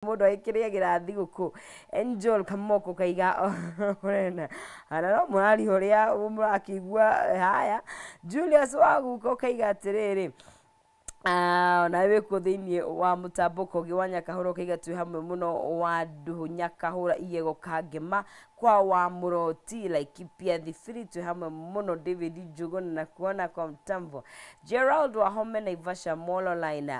Mũndũ agĩkĩrĩagĩra thigũkũ. Angel Kamoko kaiga ũrena ana no mũraria ũrĩa mũrakĩigua. Haya, Julius Waguka ũkaiga atĩrĩrĩ, nawe wĩkuo thĩinĩ wa mũtambo ũngĩ wa Nyakahũra, ũkaiga twĩ hamwe mũno wa Nduhu Nyakahũra Igego Kangema kwa wa Mũroti Laikipia Thibiri, twĩ hamwe mũno. David Njuguna na kuona kwa mtambo, Gerald Wahome Naivasha Molo Line,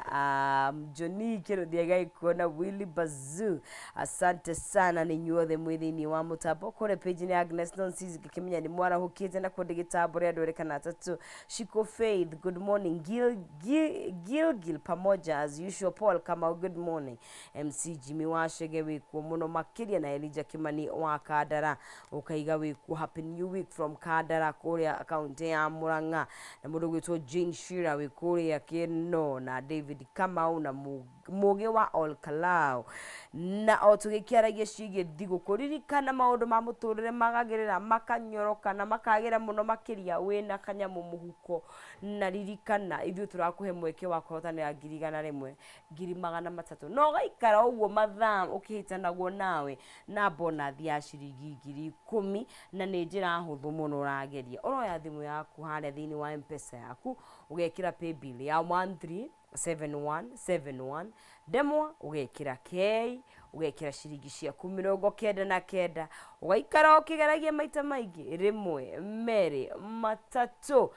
Johnny Kĩrũthia gagĩkuona, Willy Bazoo, asante sana nĩ inyuothe mwĩ thĩinĩ wa mũtambo kũrĩa page nĩ Agnes Nonsis, ngĩkĩmenya nĩ mwarahũkĩte na kuo ndĩgĩtambo rĩa andũ erĩ kana atatũ. Shiko Faith, good morning. Gil, Gil, Gil, Gil pamoja as usual. Paul Kamau, good morning. MC Jimmy Wachege wĩkuo mũno makĩria, na Elijah Kimani wa Kandara ũkaiga wĩkuo, happy new week from Kandara kũrĩa kaunti ya Murang'a, na mũndũ gwĩtwo Jane Shira wĩ kũrĩa Kĩno, na David Kamau na Mũgĩ wa Olkalau. Na o tũgĩkĩaragia ciĩgiĩ thigũkũ, ririkana maũndũ ma mũtũrĩre magagĩrĩra, makanyoroka na makagĩra mũno makĩria wĩna kanyamũ mũhuko. Na ririkana ithuĩ tũrakũhe mweke wa kũhotanĩra 100,000, 300,000, na ũgaikara ũguo mathaa ũkĩhĩtanagwo nawe na bonathi ya ciringi 10,000. Na nĩ njĩra hũthũ mũno ũrageria, ũroya thimũ yaku harĩa thĩinĩ wa M-Pesa yaku, ũgekĩra paybill ya 137171, ndemwa ũgekĩra K, ũgekĩra ciringi ciaku 99, ũgaikara ũkĩgeragia maita maingĩ, rĩmwe, merĩ, matatũ,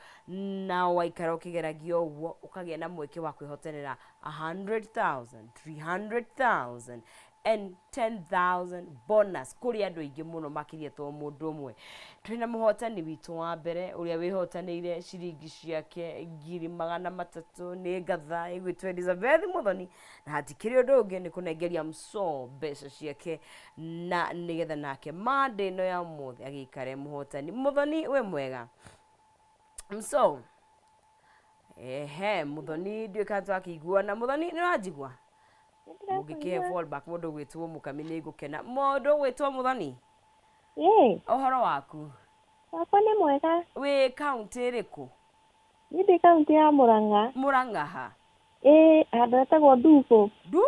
na waikara ũkĩgeragia ũguo ũkagĩa na mweke wa kwĩhotanĩra 100,000, 300,000 and 10,000 bonus kũrĩ andũ aingĩ mũno makĩria to mũndũ ũmwe. Twĩna mũhotani witũ wa mbere ũrĩa wĩhotanĩire ciringi ciake 300,000, nĩ ngatha ĩgwĩtwo Elizabeth Muthoni, na hatikĩrĩ ũndũ ũngĩ nĩ kũnengeria mso mbeca ciake na nĩgetha nake Monday ĩno ya ũmũthĩ agĩikare mũhotani. Muthoni, wĩ mwega mso? Ehe, Muthoni, ndiũĩ kana twakĩiguana. Muthoni, nĩ ũranjigua? Mũngĩkĩhe fallback mũndũ ũgwĩtwo Mũkami nĩ ngũkena. Mũndũ ũgwĩtwo Mũthoni, Ĩĩ, ũhoro waku? Wakwa nĩ mwega. Wĩ kaũntĩ ĩrĩkũ? Niĩ ndĩ kaũntĩ ya Murang'a. Mũrang'a ha? Ĩĩ, handũ hetagwo Ndubũ. Ndu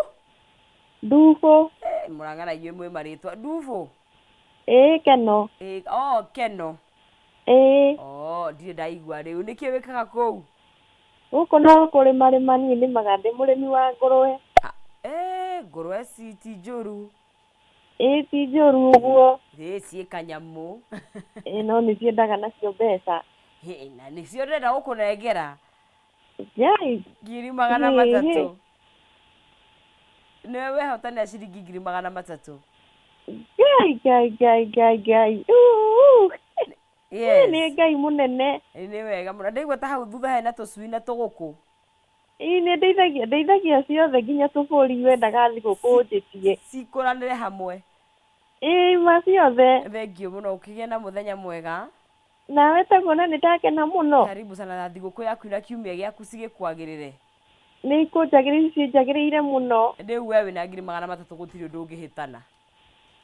Ndubũ. Eh, Mũrang'a na inyuĩ mwĩ marĩtwa. Ndubũ? Ĩĩ, Keno. Ĩ, oh, Keno. Ĩĩ. Oh, ndirĩ ndaigua rĩu. Nĩkĩ wĩkaga kũu? Gũkũ no kũrĩma rĩma, niĩ nĩmaga, ndĩ mũrĩmi wa ngũrwe. Ah, eh, ngũrwe ci ti njũru. Ĩĩ, ti njũru ũguo. Ĩ, ciĩ kanyamũ. Ĩĩ, no nĩ ciendaga nacio mbeca. Hĩ, na nĩcio ndĩrenda gũkũnengera. Ngai. 300,000. Nĩwe wehotanĩra ciringi 300,000. Ngai, Ngai, Ngai, Ngai, Ngai. Uu. Yes. Nĩ Ngai mũnene. Nĩ wega mũno. Ndaigua ta hau thutha hena tũcui na tũgũkũ. Ĩĩ, nĩ ndeithagia, ndeithagia ciothe, nginya tũbũri, wendaga thigũkũ njĩtie. Cikũranĩre hamwe. Ĩĩ, ma ciothe. Thengiũ mũno, ũkĩgĩe na mũthenya mwega. Nawe taguo, na nĩ ndakena mũno. Karibu sana, na thigũkũ yaku na kiumia gĩaku cigĩkwagĩrĩre. Nĩ ikũnjagĩrĩire, cinjagĩrĩire mũno. Rĩu we wĩna 300,000, gũtirĩ ũndũ ũngĩhĩtana.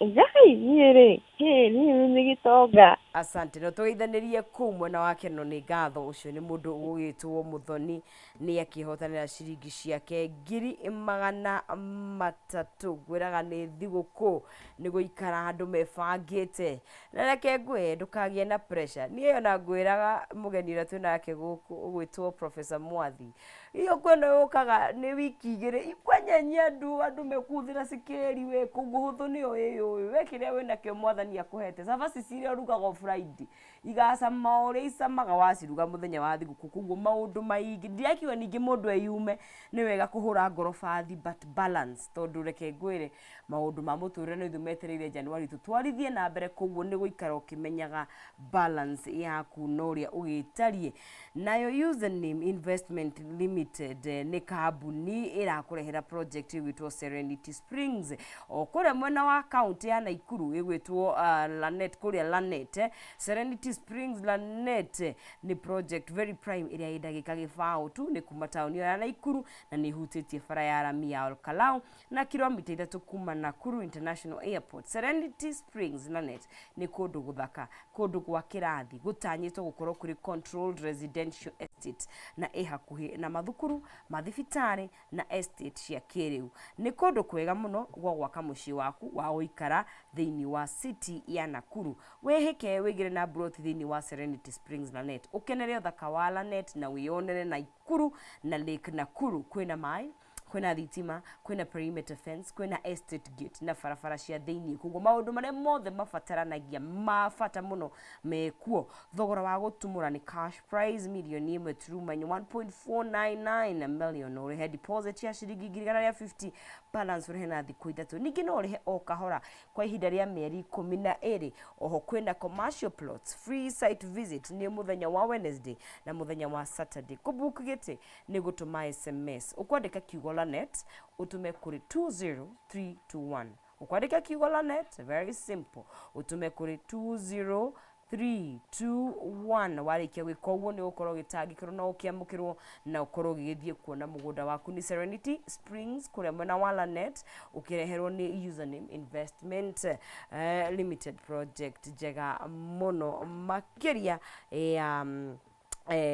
Ngai, niĩ rĩ, hĩ, niĩ nĩ gĩtonga. Asante, no tũgeithanĩrie kũu mwena wa Keno. Nĩ ngatho. Ũcio nĩ mũndũ ũgũgĩtwo Mũthoni, nĩ akĩhotanĩra ciringi ciake 300,000. Ngwĩraga nĩ thigũkũ, nĩ gũikara andũ mebangĩte, na reke ngwĩre ndũkagĩe na pressure. Niĩ ona ngwĩraga mũgeni ũrĩa twĩnake gũkũ ũgwĩtwo Professor Mwathi, igũkũ ĩno yũkaga nĩ wiki 2 ikwenyenyia andũ mekũhũthĩra cikĩri we kũguo hũthũ nĩyo ĩyũĩ we kĩrĩa wĩnakĩo Mwathani akũhete. Cabaci ciria ũrugaga o Friday igacama o ũrĩa icamaga waciruga mũthenya wa thigũkũ. Koguo maũndũ maingĩ ndirakiuga, ningĩ mũndũ eyume, nĩ wega kũhũra ngoro bathi, but balance, tondũ reke ngwĩre maũndũ ma mũtũrĩre no ithuĩ metereire January tũtwarithie na mbere. Koguo nĩ gũikara ũkĩmenyaga balance yaku na ũrĩa ũgĩtariĩ. Nayo Username Investment Limited nĩ kambuni ĩrakũrehera project ĩgwĩtwo Serenity Springs o kũrĩa mwena wa kaunti ya Naikuru, ĩgwĩtwo Lanet, kũrĩa Lanet. Serenity Springs Lanet nĩ project very prime ĩrĩa ĩ ndagĩka gĩbaũ tu nĩ kuma taũni ĩyo ya Naikuru, na nĩ ĩhutĩtie bara ya rami ya Olkalau na kilomita 3 kuma Nakuru International Airport. Serenity Springs Lanet nĩ kũndũ gũthaka, kũndũ gwa kĩrathi gũtanyĩtwo gũkorwo kũrĩ controlled residential estate, na ĩ hakuhĩ na mathukuru. mathukuru, mathibitarĩ na estate cia kĩrĩu. Nĩ kũndũ kwega mũno gwa gwaka mũciĩ waku wa gũikara thĩinĩ wa city ya Nakuru. Wĩhĩke wĩgĩre na mburoti thĩinĩ wa Serenity Springs Lanet. Ũkenere ũthaka wa Lanet na wĩyonere Naikuru na Lake Nakuru. Kwĩna maĩ, kwĩna thitima, kwĩna perimeter fence, kwĩna estate gate na barabara cia thĩinĩ. Koguo maũndũ marĩa mothe mabataranagia ma bata mũno mekuo. Thogora wa gũtumũra nĩ cash price mirioni ĩmwe turuma inya 1.499 million. Ũrĩhe deposit ya ciringi ngiri igana rĩa 50, balance ũrĩhe na thikũ ithatũ. Ningĩ no ũrĩhe o kahora kwa ihinda rĩa mĩeri 12. Oho kwĩna commercial plots, free site visit nĩ mũthenya wa Wednesday na mũthenya wa Saturday. Kũbook gĩtĩ nĩ gũtũma SMS, ũkwandĩka kiugo Lanet ũtũme kũrĩ 20321. Ũkwandĩka kiugo Lanet, very simple, ũtũme kũrĩ 20321. Warĩkia gwĩka ũguo nĩ ũgũkorwo ũgĩtangĩkĩrwo na ũkĩamũkĩrwo na ũkorwo ũgĩgĩthiĩ kuona mũgũnda waku. Nĩ Serenity Springs kũrĩa mwena wa Lanet, ũkĩreherwo nĩ Username Investment Limited, project njega mũno makĩria ya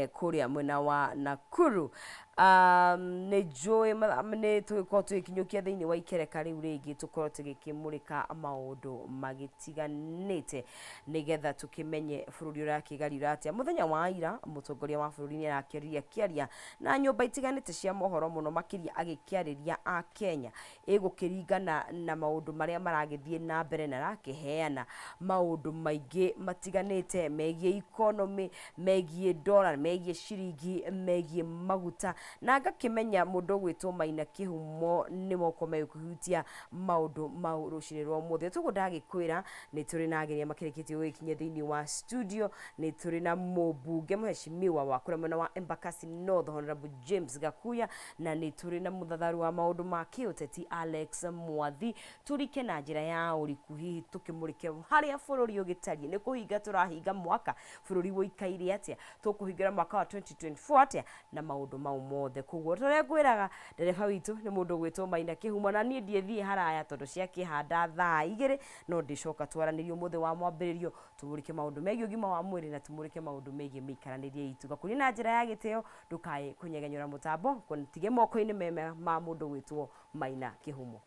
kũrĩa mwena wa Nakuru. Nĩ njũĩ nĩ tũgĩkorwo tũgĩkinyũkia thĩinĩ wa ikereka rĩu rĩngĩ, tũkorwo tũgĩkĩmũrĩka maũndũ magĩtiganĩte nĩgetha tũkĩmenye bũrũri ũrakĩgariũra atĩa. Mũthenya wa ira mũtongoria wa bũrũri nĩ arakĩaririe akĩaria na nyũmba itiganĩte cia mohoro, mũno makĩria agĩkĩarĩria a Kenya ĩgũkĩringana na maũndũ marĩa maragĩthiĩ na mbere, na arakĩheana maũndũ maingĩ matiganĩte megiĩ economy, megiĩ dollar, megiĩ ciringi, megiĩ maguta, na ngakĩmenya mũndũ ũgwĩtwo Maina Kĩhumo nĩ moko megũkĩhutia maũndũ mau rũcinĩ rwa ũmũthĩ. Toguo ndagĩkwĩra nĩ tũrĩ na ageni makĩrĩkĩtie gũgĩkinya thĩinĩ wa studio. Nĩ tũrĩ na mũmbunge mũheshimiwa wa kũrĩa mwena wa Embakasi North, Honorable James Gakuya, na nĩ tũrĩ na mũthatharu wa maũndũ ma kĩũteti Alex Mwathi. Tũrike na njĩra ya ũriku, hihi tũkĩmũrĩke harĩa bũrũri ũgĩtariĩ. Nĩ kũhinga tũrahinga mwaka, bũrũri ũikaire atĩa, tũkũhingĩra mwaka wa 2024 atĩa, na maũndũ mau mothe. Koguo tũrĩa ngwĩraga, ndereba witũ nĩ mũndũ ũgwĩtwo Maina Kĩhumo, na niĩ ndiĩthiĩ haraya tondũ ciakĩhanda thaa 2 no ndĩcoka twaranĩrie ũmũthĩ wa mwambĩrĩrio, tũmũrĩke maũndũ megiĩ ũgima wa mwĩrĩ na tũmũrĩke maũndũ megiĩ mĩikaranĩrie itũ. Ngakũria na njĩra ya gĩtĩo ndũkae kũnyegenyũra mũtambo, tige moko-inĩ mema ma mũndũ ũgwĩtwo Maina Kĩhumo.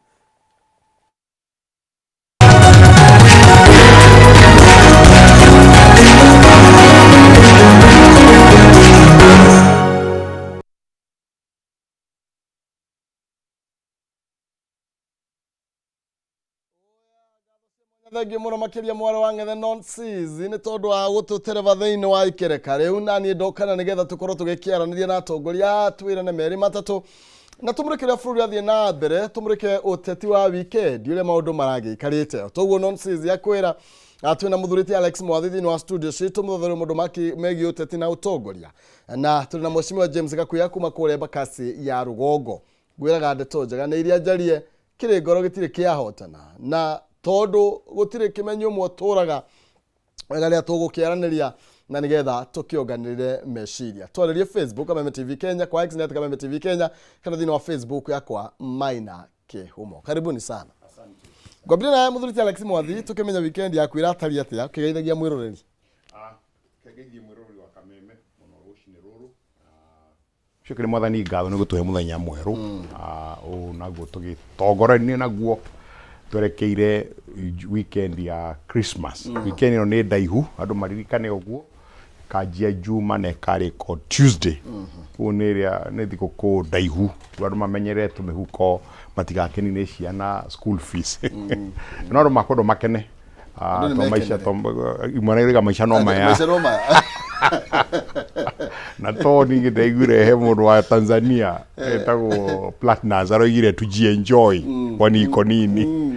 Thengiũ mũno makĩria mwarĩ wa Ng'ethe Nonsis nĩ tondũ wa gũtũtereba thĩinĩ wa ikereka rĩu, na niĩ ndokana nĩgetha tũkorwo tũgĩkĩaranĩria na atongoria twĩrane merĩ matatũ na tũmũrĩke ũrĩa bũrũri athiĩ na mbere, tũmũrĩke ũteti wa weekend ũrĩa maũndũ maragĩikarĩte. Toguo Nonsis akwĩra twĩna mũthurĩti Alex Mwathi thĩinĩ wa studio citũ, mũthathaũri maũndũ megiĩ ũteti na ũtongoria, na tũrĩ na Mheshimiwa James Gakuya kuma kũrĩa Embakasi ya Rũgongo. Ngwĩraga ndeto njega nĩ iria njarie, kĩrĩ ngoro gĩtirĩ kĩahotana, na tondũ gũtirĩ kĩmenyi ũmwe ũtũraga wega rĩrĩa tũgũkĩaranĩria na nĩgetha tũkĩonganĩrĩre meciria. Twarĩrie Facebook Kameme TV Kenya, kwa X net Kameme TV Kenya, kana thĩinĩ wa Facebook yakwa Maina Kĩhumo. Karibuni sana. Ngwambire nawe mũthuri Alex Mwathi, tũkĩmenya weekend yaku ĩratariĩ atĩa ũkĩgeithagia mwĩroreri. Kĩgeithie mwĩroreri wa Kameme mũno rũcinĩ rũrũ. Cokeria Mwathani ngatho nĩ gũtũhe mũthenya mwerũ, ũũ naguo tũgĩtongorania naguo twerekeire weekend ya Christmas. Weekend ĩno nĩ ndaihu, andũ maririkane ũguo, ĩkanjia Juma na ĩkarĩka o Tuesday. Koguo nĩ ĩrĩa nĩ thigũkũ ndaihu, rĩu andũ mamenyerere tũmĩhuko matigakĩnine ciana school fees. No andũ makwendwo makene. Andũ nĩ To maica mekenere. to imwana irauga maica no maya. Maica no maya. Na to ningĩ ndaiguire he mũndũ wa Tanzania etagwo Platnumz aroigire tujienjoy kwani iko nini.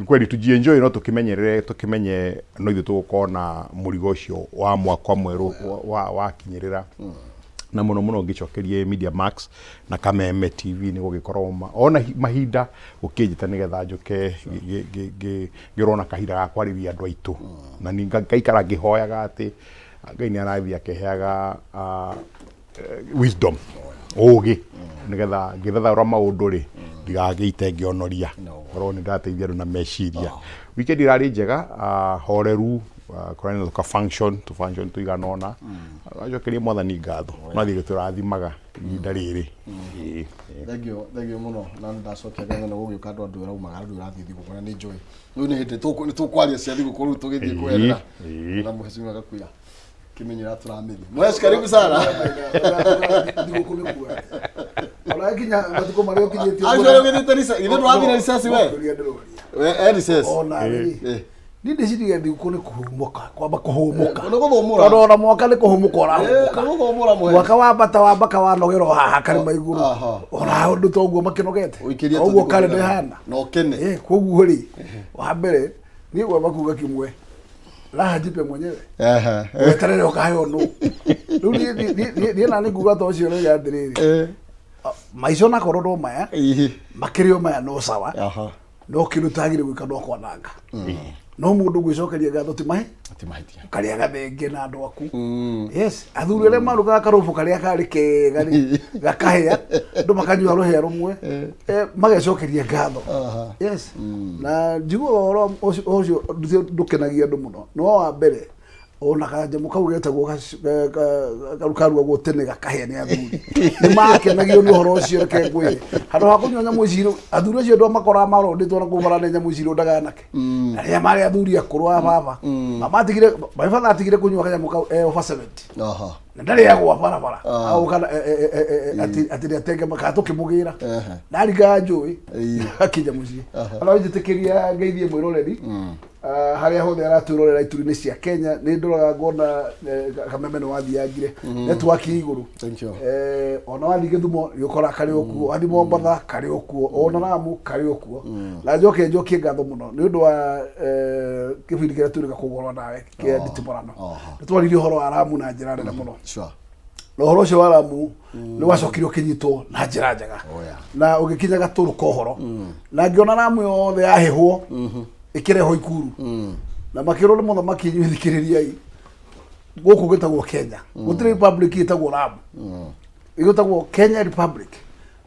Kweli tujienjoy, no tũkĩmenyerere, tũkĩmenye no ithuĩ tũgũkorwo na mũrigo ũcio wa mwaka mwerũ wakinyĩrĩra. Na mũno mũno ngĩcokerie Media Max na Kameme TV nĩ gũgĩkorwo ona mahinda gũkĩnjĩta nĩgetha njũke ngĩrwo na kahinda ga kwarĩria andũ aitũ. Na nĩ ngaikara ngĩhoyaga atĩ Ngai nĩ arathiĩ akĩheaga wisdom, ũgĩ, nĩgetha ngĩthathaũra maũndũ rĩ ndigagĩite ngĩonoria, korwo nĩ ndateithia andũ na meciria. Weekend ĩrarĩ njega, horeru. Kũrarĩ na tũka function tũ function tũigana ũna. Agacokeria Mwathani ngatho no athiĩ gĩtũrathimaga ihinda rĩrĩ. Ĩĩ. Thengio, thengio mũno, na nĩ ndacokia ngatho nĩ gũgĩũka andũ andũ ĩraumaga andũ ĩrathiĩ thigũkũ na nĩ njũĩ rĩu nĩ hĩndĩ nĩ tũkwaria cia thigũkũ rĩu tũgĩthiĩ kweherera na mheshimiwa Gakuya kĩmenyera tũramĩthiĩ. Mhesh, karibu sana. Thigũkũ nĩ kuga ona nginya matukũ marĩa ũkinyĩtie. Acio arĩa ũgĩthiĩte recess, githĩ ndũrathiĩ na recess we? Ũrĩa ndĩroria. We e recess. Ona rĩ, niĩ ndĩciragia thigũkũ nĩ kũhũmũka, kwamba kũhũmũka. Nĩ gũthũmũra. Tondũ ona mwaka nĩ kũhũmũka ũrahũmũka. Nĩ gũthũmũra mũhe. Mwaka wambata wambaka wanogera o haha karĩma igũrũ. Ona ũndũ ta ũguo makĩnogete. Ũikĩrie Ũguo tũthikũ karenda tũigana. ĩhana. Na ũkene. Koguo rĩ, wa mbere niĩ gwamba kuga kĩmwe, raha jipe mwenyewe. Weterere ũkaheo nũ. Rĩu niĩ na nĩ nguga ta ũcio rĩga atĩrĩrĩ, maica onakorwo no maya, makĩrĩ o maya no sawa, no kĩndũ tagire gwĩka no kwananga. No mũndũ gwĩcokeria ngatho ti mahe Ti mahĩtia. Ũkarĩa gathenge na andũ aku. Yes, athuri arĩa marugaga karũbũ karĩa karĩ kega rĩ, gakahĩa, andũ makanyua rũhĩa rũmwe, magecokeria ngatho. Yes, na njiguaga ũhoro ũcio ndũkenagia andũ mũno. No wa mbere ona kanyamũ kau getagwo kau karugagwo tene gakahĩa nĩ athuri, nĩ makenagio nĩ ũhoro ũcio. Reke ngwĩre, handũ ha kũnyua nyamũ ici, athuri acio andũ makoraga marondĩtwo na kũu marane nyamũ ici irũndaga anake arĩa marĩ athuri akũrũ a baba. Mama atigire, my father atigire kũnyua kanyamũ kau over 70 na ndarĩagwo barabara agoka atĩ nĩ atenge kana tũkĩmũgĩra ndaringaga njũĩ akinya mũciĩ. Ona njĩtĩkĩria ngeithie mwĩroreri harĩa hothe aratwĩrorera ituri-inĩ cia Kenya. Nĩ ndoraga ngona kameme nĩ wathiangire network ĩ igũrũ. Thank you. Ona wathiĩ Gĩthumo nĩ ũkoraga karĩ o kuo, wathiĩ Mombatha karĩ o kuo, ona Lamu karĩ o kuo. Na njoke njokie ngatho mũno nĩ ũndũ wa kĩbindi kĩrĩa twĩrĩga kũgũrwo nawe kĩa nditimũrano. Nĩ twaririe ũhoro wa Lamu na njĩra nene mũno, na ũhoro ũcio wa Lamu nĩ wacokire ũkĩnyitwo na njĩra njega na ũgĩkinya gatũrũ ka ũhoro, na ngĩona Lamu yothe yahĩhwo ĩkĩrehwo Ikuru na makĩrwo nĩ mũthamaki, inyuĩ thikĩrĩriai, gũkũ gwĩtagwo Kenya, gũtirĩ republic ĩtagwo Lamu, ĩgĩtagwo Kenya Republic.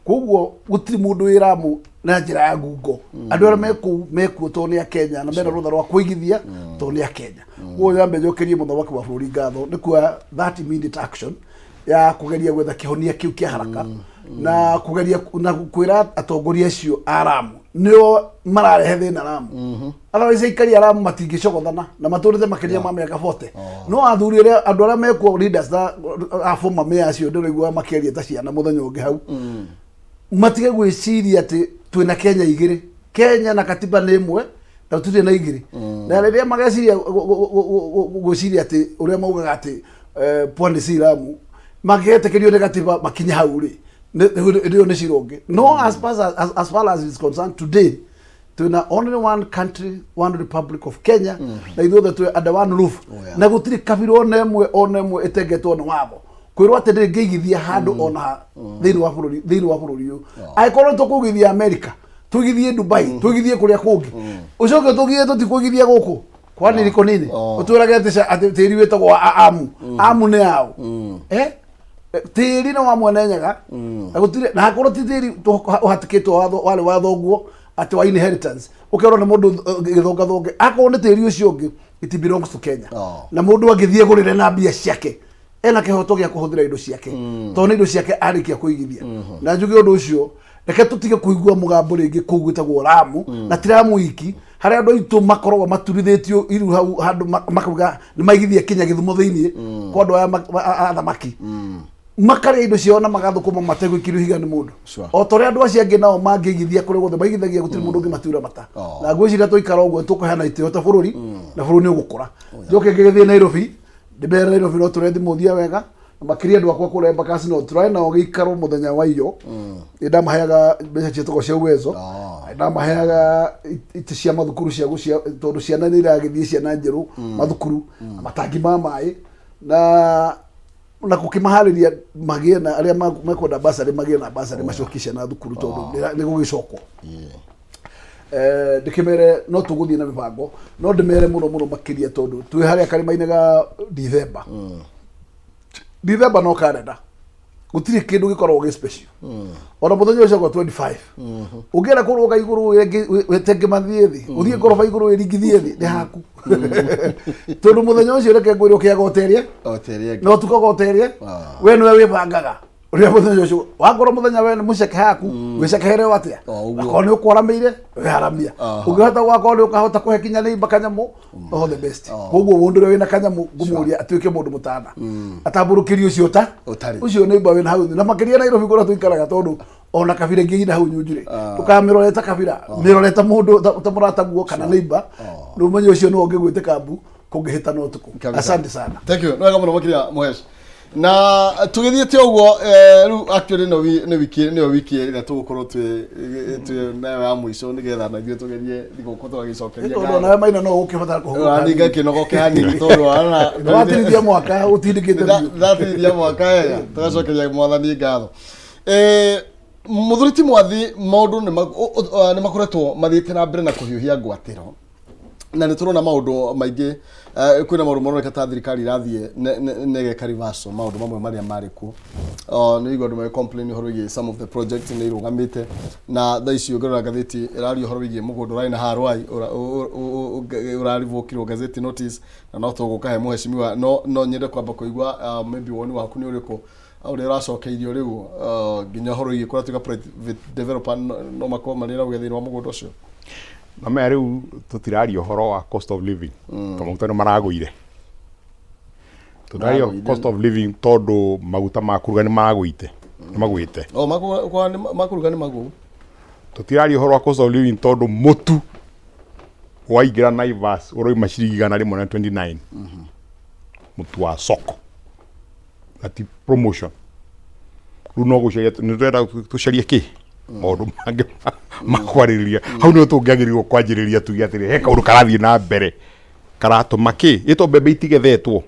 Koguo gũtirĩ mũndũ wĩ Lamu na njĩra ya ngungo. Andũ arĩa mekũu mekuo tondũ nĩ a Kenya na mena rũtha rwa kũigithia tondũ nĩ a Kenya. Koguo nyambe njokerie mũthamaki wa bũrũri ngatho nĩ kuoya that immediate action ya kũgeria gwetha kĩhonia kĩu kĩa haraka na kũgeria na kwĩra atongoria acio a Lamu nĩo mararehe thĩna Lamu. Otherwise aikari a Lamu matingĩcogothana na matũrĩte makĩria ma mĩaka 40. No athuri arĩa, andũ arĩa mekuo, leaders na a former mayor acio ndĩraigua makĩaria ta ciana mũthenya ũngĩ hau, matige gwĩciria atĩ twĩna Kenya igĩrĩ. Kenya na katiba nĩ ĩmwe na tũtirĩ na igĩrĩ. Na rĩrĩa mageciria gwĩciria atĩ ũrĩa maugaga atĩ pwani si Lamu, mangĩgetĩkĩrio nĩ katiba makinye hau rĩ, nĩyo nĩ cira ũngĩ. No as far as is concerned today, twĩna only one country, one Republic of Kenya, na ithuothe twĩ under one roof. Na gũtirĩ kabira ona ĩmwe, ona ĩmwe ĩtengetwo nĩ watho kwĩrwo atĩ ndĩngĩigithia handũ ona ha thĩinĩ wa bũrũri ũyũ. Angĩkorwo tũkũigithia America, tũigithie Dubai, tũigithie kũrĩa kũngĩ, ũcoke tũgie tũtikũigithia gũkũ, kwani liko nini? Ũtwĩrage atĩ atĩ tĩri wĩtagwo wa amu amu nĩ yaũ? Tĩri nĩ wa mwene Nyaga na gũtirĩ na hakorwo ti tĩri ũhatĩkĩtwo watho warĩ wa thoguo atĩ wa inheritance ũkerwo nĩ mũndũ gĩthongathonge. Akorwo nĩ tĩri ũcio ũngĩ, it belongs to Kenya. Na mũndũ angĩthiĩ agũrĩre na mbia ciake, ena kĩhoto gĩa kũhũthĩra indo ciake tondũ nĩ indo ciake arĩkia kũigithia. Na njuge ũndũ ũcio, reke tũtige kũigua mũgambo rĩngĩ kũu gwĩtagwo Ramu. Na ti Ramu iki, harĩa andũ aitũ makoragwo maturithĩtio iru hau handũ makauga nĩ maigithia kinya Gĩthumo thĩiniĩ kwa andũ aya a thamaki, makarĩa indo ciao na magathũkũma mategwĩkĩrio higa nĩ mũndũ. O ta ũrĩa andũ acio angĩ nao mangĩigithia kũrĩa guothe maigithagia, gũtirĩ mũndũ ũngĩmatura mata. Na ngwĩciria twaikara ũguo tũkũheana itĩo ta bũrũri na bũrũri nĩ ũgũkũra. Njoke ngĩgĩthiĩ Nairobi, ndĩmere Nairobi no tũrĩa thimũ wega na makĩria andũ akwa kũrĩa Embakasi no tũrarĩ nao gĩikaro mũthenya wa iyo. Nĩ ndamaheaga mbeca ciĩtagwo cia Uwezo. Nĩ ndamaheaga itĩ cia mathukuru cia gũcia tondũ ciana nĩ iragĩthiĩ, ciana njerũ mathukuru, na matangi ma maĩ na gũkĩmaharĩria magĩe na arĩa mekwenda basarĩ magĩe na basarĩ, macokie ciana thukuru tondũ nĩ gũgĩcokwo. Ndĩkĩmere no tũgũthiĩ na mĩbango, no ndĩmere mũno mũno makĩria tondũ twĩ harĩa karĩma-inĩ ga Dithemba. Dithemba no karenda. Gũtirĩ kĩndũ gĩkoragwo gĩ special. Ona mũthenya ũcio gwa 25 ũngĩenda kũrũga igũrũ wĩte ngĩmathiĩ thĩ, ũthiĩ ngoroba igũrũ wĩringithie thĩ, nĩ haku, tondũ mũthenya ũcio, reke ngwĩre, ũkĩaga ũteria O ta ĩrĩa ĩngĩ. No tukaga ũteria. We nĩwe wĩbangaga ũrĩa mũthenya ũcio wakorwo mũthenya we nĩ mũceke haku, wĩcekehere o atĩa. O ũguo. Akorwo nĩ ũkwaramĩire, wĩharamia. Ũngĩhota gwakorwo nĩ ũkahota kũhe kinya neighbor kanyamũ, all the best. Koguo mũndũ ũrĩa wĩna kanyamũ, ngũmũria atuĩke mũndũ mũtana, atambũrũkĩrie ũcio ũta Ũtarĩ. Ũcio neighbor wĩna hau thĩ, na makĩria Nairobi kũrĩa tũikaraga, tondũ ona kabira ingĩgina hau nyunjurĩ, ndũkamĩrore ta kabira, mĩrore ta mũndũ ta mũrataguo kana neighbor, nĩ ũmenye ũcio nĩwe ũngĩgwĩtĩka mbu kũngĩhĩtana ũtukũ. Kabisa. Asante sana. Thank you. Nĩ wega mũno makĩria, Mũhesh. Na tũgĩthiĩte ũguo, rĩu actually no nĩ wiki, nĩyo wiki ĩrĩa tũgũkorwo twĩ nayo ya mũico, nĩgetha na ithuĩ tũgerie thigũkũ tũgagĩcokeria Tondũ onawe maina no ũkĩbatara kũhurũka. Nani ngakĩnogoke hanini tondũ wana Watirithia mwaka ũtindĩkĩte biũ. Ndatirithia mwaka wega, tũgacokeria Mwathani ngatho. Mũthuri ti Mwathi, maũndũ nĩ makoretwo mathiĩte na mbere na kũhiũhia ngwatĩro, na nĩ tũrona maũndũ maingĩ. Kwĩna maũndũ maroneka ta thirikari irathiĩ na ĩgeka reversal maũndũ mamwe marĩa marĩ kuo. Nĩ igua andũ magĩ complain ũhoro wĩgiĩ some of the projects nĩ irũgamĩte, na thaa ici ũngĩrora ngathĩti ĩraria ũhoro wĩgiĩ mũgũnda ũrarĩ na harwai ũrarivũkirwo gazette notice, na no tũgũka he mũheshimiwa, no nyende kwamba kũigua maybe woni waku nĩ ũrĩkũ, ũrĩa ũracokeirio rĩu, nginya ũhoro wĩgiĩ kũratuĩka private developer no makorwo marĩ na ũge thĩinĩ wa mũgũnda ũcio. Na maya rĩu tũtiraria ũhoro wa cost of living tondũ maguta nĩ maragũire. Tũtiraria Maragũire. cost of living tondũ maguta ma kũruga nĩ magũite, nĩ magwĩte. O makũruga nĩ magũu. Tũtiraria ũhoro wa cost of living tondũ mũtu waingĩra Naivas ũroima ciringi 129, mũtu wa soko, na ti promotion. Rĩu no gũcaria nĩ tũrenda tũcarie kĩ maũndũ mangĩ ma kwarĩrĩria hau. Nĩho tũngĩagĩrĩirwo kwanjĩrĩria, tuge atĩrĩ, he kaũndũ karathiĩ na mbere karatũma kĩ ĩto mbembe itigethetwo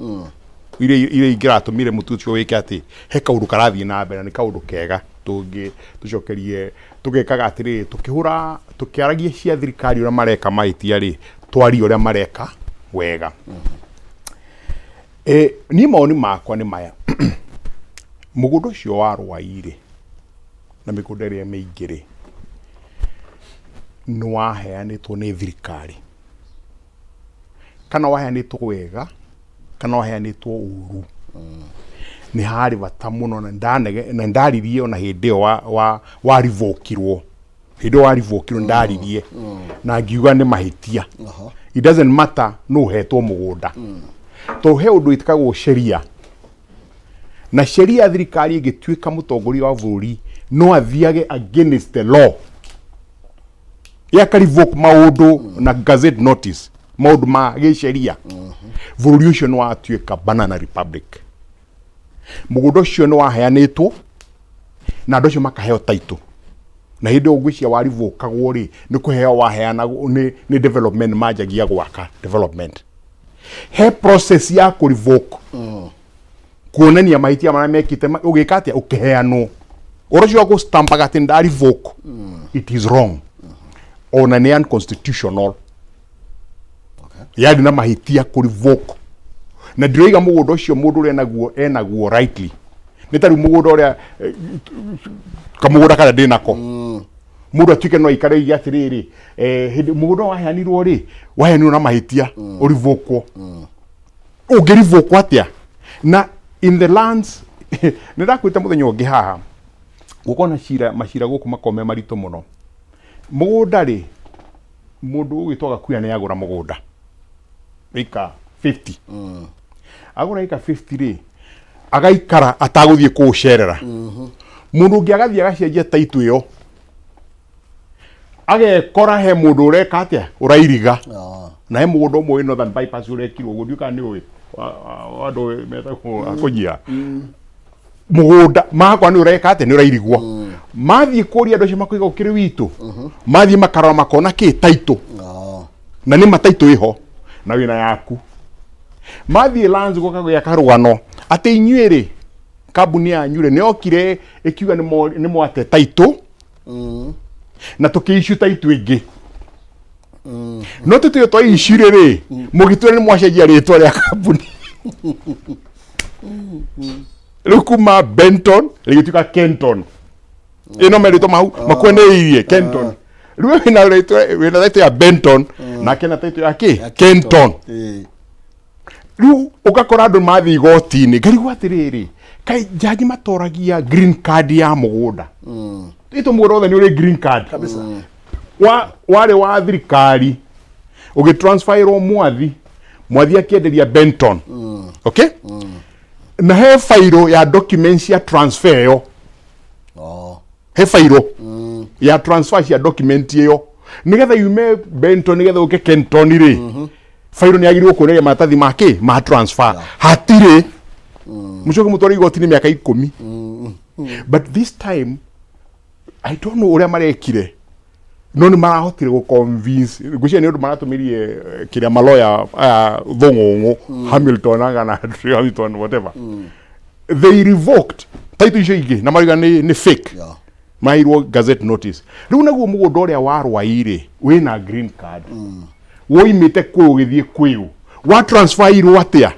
iria ingĩratũmire mũtu ũcio wĩke atĩ he kaũndũ karathiĩ na mbere, na nĩ kaũndũ kega tũngĩ tũcokerie tũgekaga atĩrĩrĩ, tũkĩhũra tũkĩaragia cia thirikari ũrĩa mareka mahĩtia rĩ, twarie ũrĩa mareka wega. Niĩ mawoni makwa nĩ maya: mũgũnda ũcio wa Rwai rĩ, na mĩgũnda ĩrĩa mĩingĩ rĩ, nĩ waheanĩtwo nĩ thirikari, kana waheanĩtwo wega kana waheanĩtwo ũru, nĩ harĩ bata mũno. Na na ndaririe ona hĩndĩ ĩyo wa warivũkirwo, hĩndĩ ĩyo warivũkirwo ndaririe na ngiuga nĩ mahĩtia. It doesn't matter nũ ũhetwo mũgũnda, tondũ he ũndũ wĩtagwo sheria, na sheria ya thirikari ĩngĩtuĩka mũtongoria wa bũrũri no athiage against the law, yaka revoke maũndũ na gazette notice, maũndũ ma gĩsheria, bũrũri ũcio nĩ watuĩka banana republic. Mũgũnda ũcio nĩ waheanĩtwo na andũ acio makaheo title, na hĩndĩ ĩyo ngwĩciria warivũkagwo rĩ, nĩ kũheo waheanagwo nĩ development, manjagia gwaka development. He process ya kũ revoke, kuonania mahĩtia marĩa mekĩte, ũgĩka atĩa ũkĩheanwo. Ũhoro ũcio wa gũstampaga atĩ nda revoke, it is wrong, ona nĩ unconstitutional. Yarĩ na mahĩtia kũ revoke, na ndiroiga mũgũnda ũcio mũndũ ũrĩa enaguo enaguo rightly. Nĩ ta rĩu mũgũnda ũrĩa, kamũgũnda karĩa ndĩ nako, mũndũ atuĩke no aikare oige atĩrĩrĩ, hĩndĩ mũgũnda waheanirwo rĩ, waheanirwo na mahĩtia, ũrivũkwo. Ũngĩrivũkwo atĩa? Na in the lands, nĩ ndakwĩte mũthenya ũngĩ haha, gũkorwo na cira, macira gũkũ makorwo me maritũ mũno. Mũgũnda rĩ, mũndũ ũgwĩtwo Gakuya nĩ agũra mũgũnda ĩka 50. Agũra ĩka 50 rĩ, agaikara atagũthiĩ kũũcerera. Mũndũ ũngĩ agathiĩ agacenjia title ĩyo, agekora he mũndũ ũreka atĩa, ũrairiga. Na he mũgũnda ũmwe wĩ Northern Bypass ũrekirwo ũguo, ndiũĩ kana nĩ ũĩ wa andũ metagwo akũnyia mũgũnda makwa nĩ ũreka atĩa, nĩ ũrairigwo. Mathiĩ kũria andũ acio makoiga ũkĩrĩ witũ. Mathiĩ makarora makona kĩ title, na nĩ ma title ĩho na wĩna yaku. Mathiĩ lands gũka gwĩka karũgano atĩ inyuĩ rĩ, kambuni yanyu rĩ, nĩ yokire ĩkiuga nĩ mwate title na tũkĩ issue title ĩngĩ, no tũtio twa issue rĩ, mũgĩtwĩra nĩ mwacenjia rĩtwa rĩa kambuni. Rĩu kuma Benton rĩgĩtuĩka Kenton. Ĩno merĩtwo mau makweneirie Kenton. Rĩu wĩna rĩtwa, wĩna title ya Benton, nake na title ya kĩ? Kenton. Rĩu ũgakora andũ mathiĩ igoti-inĩ, ngarigwo atĩrĩrĩ, kaĩ njanji matoragia green card ya mũgũnda? Ĩtũ mũgũnda wothe nĩ ũrĩ green card kabisa. Warĩ wa thirikari, ũgĩtransferĩrwo mwathi, mwathi akĩenderia Benton. Okay, na he fairo ya documents ya transfer ĩyo. He fairo ya transfer cia document ĩyo, nĩgetha yume Benton nĩgetha ũke Kenton rĩ, fairo nĩ yagĩrĩirwo kuonereria maratathi ma kĩ ma transfer. Hatirĩ. Mũcoke mũtware igoti-inĩ mĩaka 10. But this time I don't know ũrĩa marekire, no nĩ marahotire gũ convince, ngwĩciria nĩ ũndũ maratũmĩrie kĩrĩa maloya aya thũng'ũng'ũ, Hamilton agana Hamilton, whatever. They revoked title icio ingĩ na marauga nĩ fake. Maheirwo gazette notice. Rĩu naguo mũgũnda ũrĩa wa Rwai rĩ, wĩna green card, woimĩte kwĩ ũgĩthiĩ kwĩũ, wa transfer irwo atĩa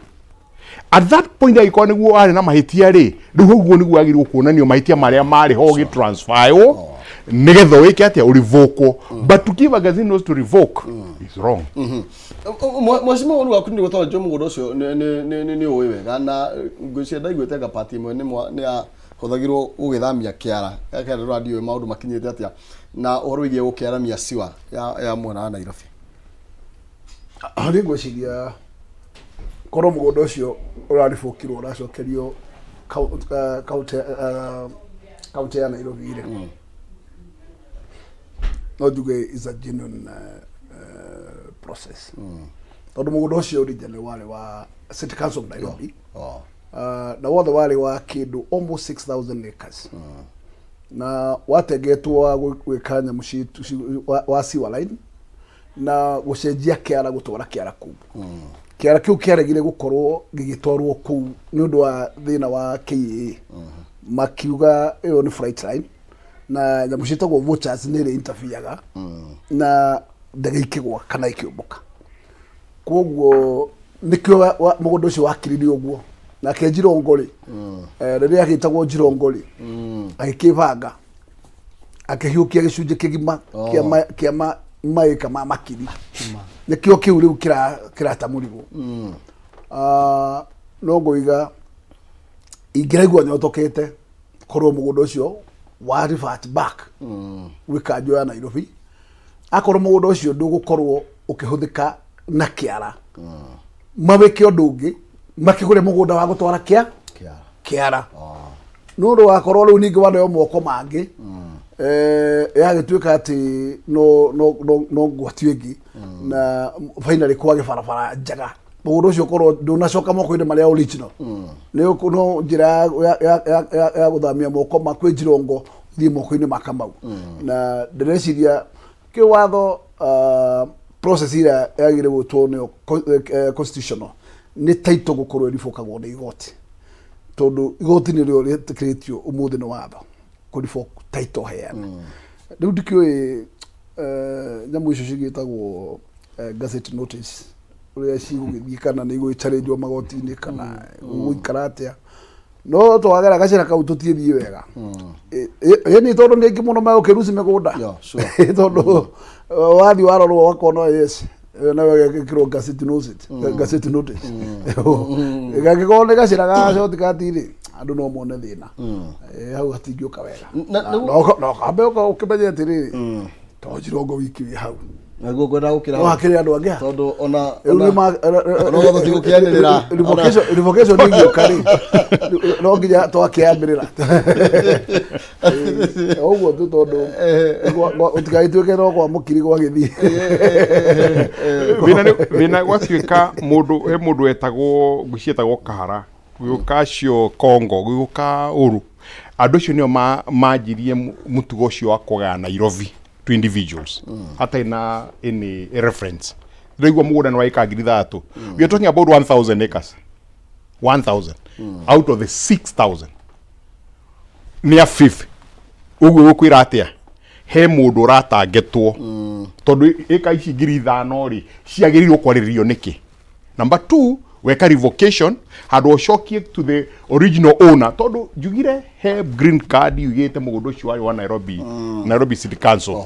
at that point? Angĩkorwo nĩguo warĩ na mahĩtia rĩ, rĩu ũguo nĩguo wagĩrĩirwo kuonanio mahĩtia marĩa marĩ ho ũgĩtransferwo, nĩgetha wĩke atĩa? Ũrivokwo. But to give a gazette notice to revoke is wrong. Mheshimiwa, ũru waku nĩ gũtwara njũ mũgũnda ũcio nĩ ũĩ wega, na ngwĩciria ndaiguĩte anga part ĩmwe nĩ yahũthagĩrwo gũgĩthamia kĩara kĩara rũra, ndiũĩ maũndũ makinyĩte atĩa na ũhoro wĩgiĩ gũkĩaramia siwa ya mwena wa Nairobi. Harĩ ngwĩciria korwo mũgũnda ũcio ũraribũkirwo ũracokerio kaunti ya Nairobi rĩ, no njuge is a genuine process, tondũ mũgũnda ũcio originally warĩ wa City Council of Nairobi. Na wothe warĩ wa kĩndũ almost 6000 acres, na watengetwo wa gwĩka nyamũ citu wa sewer line na gũcenjia kĩara, gũtwara kĩara kũu. Kĩara kĩu kĩaregire gũkorwo gĩgĩtwarwo kũu nĩ ũndũ wa thĩna wa KAA, makiuga ĩyo nĩ flight line na nyamũ ciĩtagwo vultures nĩ ĩrĩ interferega na ndege ikĩgwa kana ikĩũmbũka. Koguo nĩkĩo mũgũnda ũcio wakiririo ũguo. Nake Njirongo rĩ, rĩrĩa agĩtagwo Njirongo rĩ, agĩkĩbanga akĩhiũkia gĩcunjĩ kĩgima kĩa maĩka ma makiri, nĩkĩo kĩu rĩu kĩratamũrirwo. Ah, no ngũiga ingĩraigua nyotokete korwo mũgũnda ũcio wa revert back gwĩ kanjũ ya Nairobi, akorwo mũgũnda ũcio ndũgũkorwo ũkĩhũthĩka na kĩara, mawĩke ũndũ ũngĩ, makĩgũre mũgũnda wa gũtwara kĩa Kĩara. Kĩara nĩ ũndũ wakorwo rĩu ningĩ waneo moko mangĩ, yagĩtuĩka atĩ no ngwatio ĩngĩ na finally kwage barabara njega, mũgũnda ũcio ũkorwo ndũnacoka moko-inĩ marĩa original. No njĩra ya gũthamia moko ma kwĩ Njirongo thiĩ moko-inĩ ma Kamau, na ndĩreciria kĩwatho process ĩrĩa yagĩrĩire gwĩtwo nĩyo constitutional nĩ title gũkorwo ĩribũkagwo nĩ igoti, tondũ igoti nĩrĩo rĩtĩkĩrĩtio ũmũthĩ nĩ watho kũ title heana. Rĩu ndikĩũĩ nyamũ icio cigĩtagwo gazette notice ũrĩa cigũgĩthiĩ, kana nĩ igũgĩcharĩnjwo magoti-inĩ kana gũgũikara atĩa, no twagera gacĩra kau tũtiĩthiĩ wega. Ĩ nĩ tondũ nĩ aingĩ mũno megũkĩruci mĩgũnda. Tondũ wathiĩ warorwo ũgakona, yes, ĩyo nayo ĩgekĩrwo gazette notice, gazette notice gangĩkorwo nĩ gacĩra ga shortcut rĩ, andũ no mone thĩna. Hau hatingĩũka wega. No kambe ũkĩmenye atĩrĩrĩ, to Njirongo wiki wĩ hau. Naguo ngwenda gũkĩra no hakĩrĩ andũ angĩ. Tondũ ona Rĩu ona watho ti gũkĩanĩrĩra. Revocation ĩngĩũka rĩ, no nginya twakĩambĩrĩra ũguo tu, tondũ ũtigagĩtuĩke no kwa mũkiri gwagĩthiĩ. Thĩna gwatuĩka mũndũ, he mũndũ wetagwo, ngwĩciria etagwo Kahara, gũgĩũka acio Kongo, gũgĩũka ũru, andũ acio nĩo manjirie mũtugo ũcio wa kũgaya Nairobi to individuals hatarĩ na any reference. Ndĩraigua mũgũnda nĩ wa ĩka 6000. We are talking about 1000 acres, 1000 out of the 6000 nĩ a fifth. Ũguo gũkwĩra atĩa? He mũndũ ũratangetwo, tondũ ĩka ici 5000 rĩ, ciagĩrĩirwo kwarĩrĩrio nĩkĩ? Number two, Weka revocation handũ ũcokie to the original owner, tondũ njugire he green card yugĩte mũgũnda ũcio warĩ wa Nairobi, Nairobi City Council.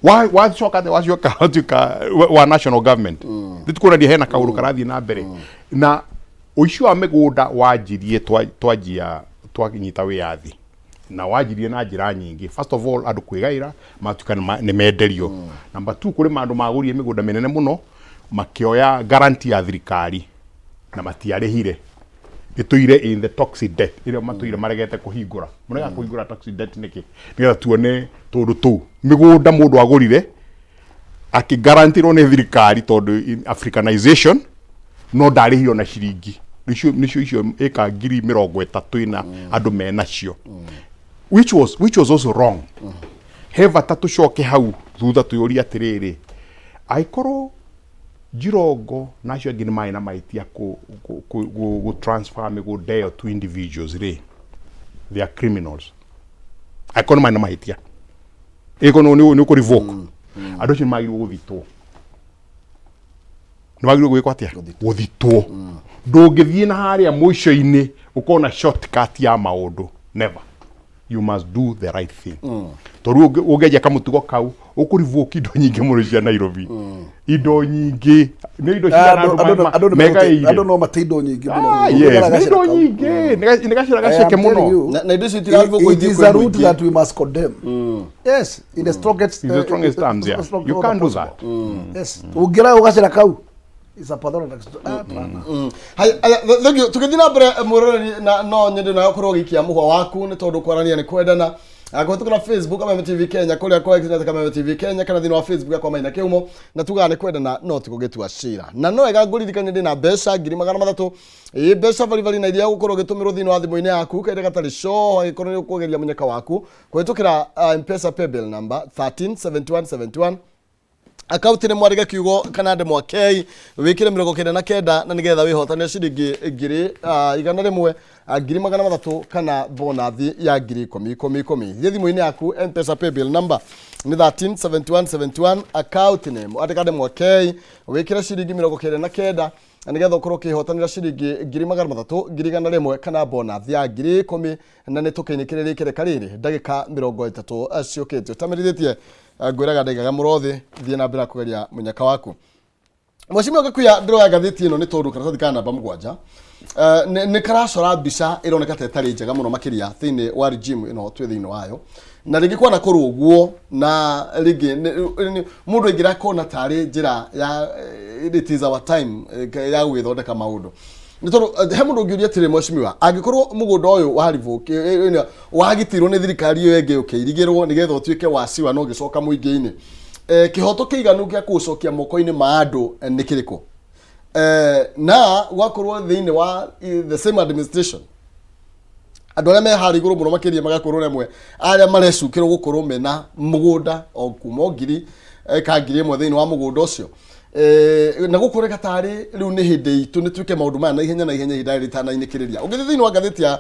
Wacoka atĩa? Wacoka watuĩka wa national government. Nĩ tũkuonania hena kaũndũ karathiĩ na mbere na ũici wa mĩgũnda wanjirie twanjia twanyita wĩyathi, na wanjirie na njĩra nyingĩ. First of all, andũ kwĩgaĩra matuĩka nĩ menderio. Number two, kũrĩ andũ magũrire mĩgũnda mĩnene mũno, makĩoya guarantee ya thirikari na matiarĩhire. Ĩtũire in the toxic debt ĩrĩa matũire maregete kũhingũra. Mũrega kũhingũra toxic debt nĩkĩ? Nĩgetha tuone tũndũ tũu, mĩgũnda mũndũ agũrire akĩgarantirwo nĩ thirikari tondũ in africanization, no ndarĩhire ona ciringi. Nĩcio icio ĩka 30,000 ina andũ menacio, which was also wrong. He bata tũcoke hau thutha tuyũrie atĩrĩrĩ, angĩkorwo Jirongo na acio angĩ nĩ marĩ na mahĩtia kũ transfer mĩgũnda ĩyo to individuals rĩ, they are criminals. Angĩkorwo nĩ marĩ na mahĩtia, ĩkorwo nĩ ũkũ revoke, andũ acio nĩ magĩrĩirwo gũthitwo. Nĩ wagĩrĩirwo gwĩkwo atĩa? Gũthitwo. Ndũngĩthiĩ na harĩa mũico-inĩ ũkona shortcut ya maũndũ. Never. You must do the right thing, tondũ ũngĩanjia kamũtugo kau, ũkũrivoke indo nyingĩ mũno cia Nairobi, indo nyingĩ, nĩ indo cigana andũ megaĩire. Andũ no mate indo nyingĩ mũno. Ah, yes, nĩ indo nyingĩ. Nĩ gacĩra gaceke mũno. Na indo icio itirarivũkwo It ithiĩ is kwĩ a route mũingĩ. that we must condemn. Yes, in the strongest, In the strongest terms, yeah. strongest You can't do possible. that. Yes. Ũngĩra ũgacĩra kau. It's a pathology. Ah, pana. Haya, haya, thank you. Tũgĩthiĩ na mbere, mwĩroreri, na no nyende nawe ũkorwo ũgĩikia mũhwa waku, nĩ tondũ kwarania nĩ kwendana. Kũhĩtũkĩra Facebook Kameme TV Kenya, kũrĩa kwa X na Kameme TV Kenya, kana thĩinĩ wa Facebook yakwa Maina Kĩhumo. Na tugaga nĩ kwendana no ti gũgĩtua cira. Na no wega ngũririkanie ndĩna mbeca 300,000, ĩ mbeca baribari, na iria gũkorwo ũgĩtũmĩrwo thĩinĩ wa thimũ-inĩ yaku kahinda gatarĩ coho, angĩkorwo nĩ ũkũgeria mũnyaka waku kũhĩtũkĩra M-Pesa paybill number 137171, akaunti nĩ mwandĩke kiugo kana ndemwa K, wĩkĩre 99, na nĩgetha wĩhotanĩre ciringi 100,000, 300,000, kana bonathi ya ngiri ikũmi ikũmi ikũmi. Thiĩ thimũ-inĩ yaku, M-Pesa paybill number nĩ 137171, account name andĩka ndemwa K, wĩkĩre ciringi 99, na nĩgetha ũkorwo ũkĩhotanĩra ciringi 300,000, 100,000, kana bonathi ya 10,000. Na nĩ tũkĩinĩkĩrĩria ikereka rĩrĩ ndagĩka 30 ciũkĩte ũtamerithĩtie. Ngwĩraga ndaigaga mũrothĩ, thiĩ na mbere na kũgeria mũnyaka waku. Mheshimiwa Gakuya, ndĩroya ngathĩti ĩno nĩ tondũ karatathi ka namba 7 nĩ karacora mbica ĩroneka ta ĩtarĩ njega mũno makĩria thĩinĩ wa regime ĩno twĩ thĩinĩ wayo, na rĩngĩ kwana kũrwo ũguo, na rĩngĩ mũndũ aingĩra akona tarĩ njĩra ya it is our time ya gũgĩthondeka maũndũ, nĩ tondũ he mũndũ ũngĩũria atĩrĩ, mheshimiwa, angĩkorwo mũgũnda ũyũ wa revoke wagitĩirwo nĩ thirikari ĩyo ĩngĩ ũkĩirigĩrwo nĩgetha ũtuĩke wa ciwa na ũgĩcoka mũingĩ-inĩ, kĩhoto kĩiganu gĩa kũũcokia moko-inĩ ma andũ nĩ kĩrĩkũ? Na gwakorwo thĩinĩ wa the same administration, andũ arĩa me harĩa igũrũ mũno makĩria magakorwo rĩmwe arĩa marecukĩrwo gũkorwo mena mũgũnda o kuma o ngiri ka 1,000 thĩinĩ wa mũgũnda ũcio, na gũkũ reka tarĩ rĩu nĩ hĩndĩ itũ nĩ twĩke maũndũ maya na ihenya na ihenya ihinda rĩrĩ rĩtanainĩkĩrĩria. Ũngĩthiĩ thĩinĩ wa ngathĩti ya,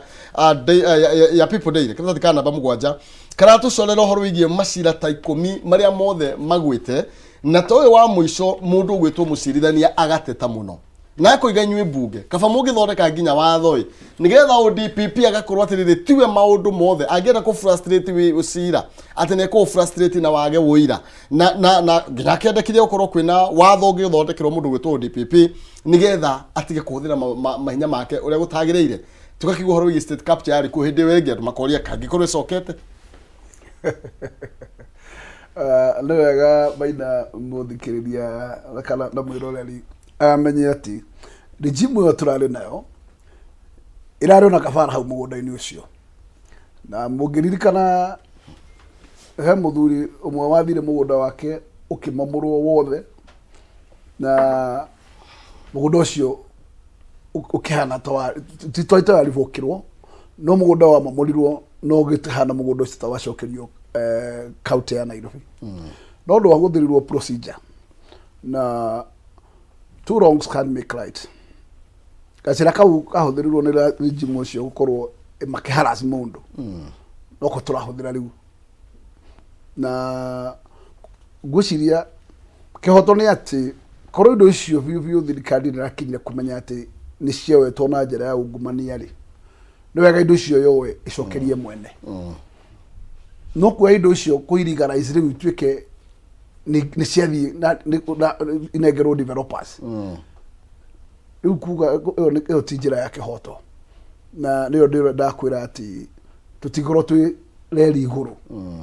ya People Daily, karatathi ka namba 7 karatũcorera ũhoro wĩgiĩ macira ta 10 marĩa mothe magwĩte, na ta ũyũ wa mũico, mũndũ ũgwĩtwo mũcirithania agateta mũno na akoiga, inyuĩ mbunge, kaba mũngĩthondeka nginya watho ĩ nĩgetha ODPP agakorwo atĩrĩrĩ, tiwe maũndũ mothe angĩenda kũ frustrate wĩ cira atĩ nĩ kũ frustrate na wage wũira, na nginya akĩendekithia gũkorwo kwĩna watho ũngĩthondekerwo mũndũ gwĩtwo ODPP nĩgetha atige kũhũthĩra mahinya make ũrĩa gũtagĩrĩire. Tũgakĩigua ũhoro wĩgiĩ state capture yarĩ kuo hĩndĩ ĩyo ĩngĩ, andũ makoria kangĩkorwo ĩcokete. Nĩ wega Maina, mũthikĩrĩria kana na mwĩroreri amenye atĩ regime ĩyo tũrarĩ nayo ĩrarĩ ona kabara hau mũgũnda-inĩ ũcio. Na mũngĩririkana, he mũthuri ũmwe wathire mũgũnda wake ũkĩmomorwo wothe, na mũgũnda ũcio ũkĩhana ta wa ti ta waribũkĩrwo, no mũgũnda wamomorirwo no ũgĩhana mũgũnda ũcio ta wacokerio kaunti ya Nairobi, no ndwahũthĩrirwo procedure. Na two wrongs can make right. Gacĩra kau kahũthĩrirwo nĩ regime ũcio gũkorwo makĩharass mũndũ, noko tũrahũthĩra rĩu. Na ngwĩciria kĩhoto nĩ atĩ Korwo indo icio biũ biũ thirikari ndĩrakinyire kũmenya atĩ nĩ cioetwo na njĩra ya ungumania rĩ, nĩ wega indo icio yoe ĩcokerie mwene. No kuoya indo icio kũirigarize rĩu ituĩke nĩ ciathiĩ na inengerwo developers, rĩu kuga ĩyo ti njĩra ya kĩhoto, na nĩyo ndĩrenda ndakwĩra atĩ tũtikorwo twĩ reri igũrũ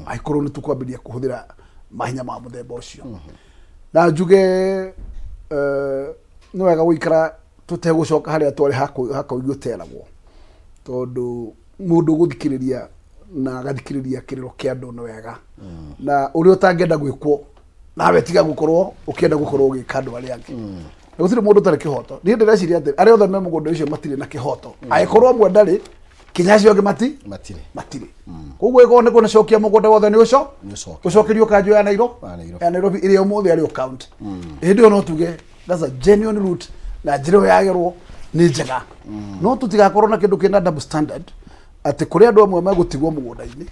angĩkorwo nĩ tũkwambĩrĩria kũhũthĩra mahinya ma mũthemba ũcio. Na njuge nĩ wega gũikara tũtegũcoka harĩa twarĩ hakũigua ũteragwo, tondũ mũndũ gũthikĩrĩria na agathikĩrĩria kĩrĩro kĩa andũ nĩ wega, na ũrĩa ũtangĩenda gwĩkwo nawe tiga gũkorwo ũkĩenda gũkorwo ũgĩka andũ arĩa angĩ. Na gũtirĩ mũndũ ũtarĩ kĩhoto. Niĩ ndĩreciria atĩ arĩa othe me mũgũnda ũcio matirĩ na kĩhoto. Angĩkorwo ũmwe ndarĩ, kinya acio angĩ mati Matirĩ. Matirĩ. Koguo ĩkorwo nĩ kũcokia mũgũnda wothe nĩ ũco Nĩ ũcoke. Ũcokerio kanjũ ya Nairobi. Ya Nairobi. Ya Nairobi ĩrĩa ũmũthĩ arĩ o county. Hĩndĩ ĩyo no tuge that's a genuine route, na njĩra ĩyo yagerwo nĩ njega. No tũtigakorwo na kĩndũ kĩna double standard, atĩ kũrĩ andũ amwe megũtigwo mũgũnda-inĩ,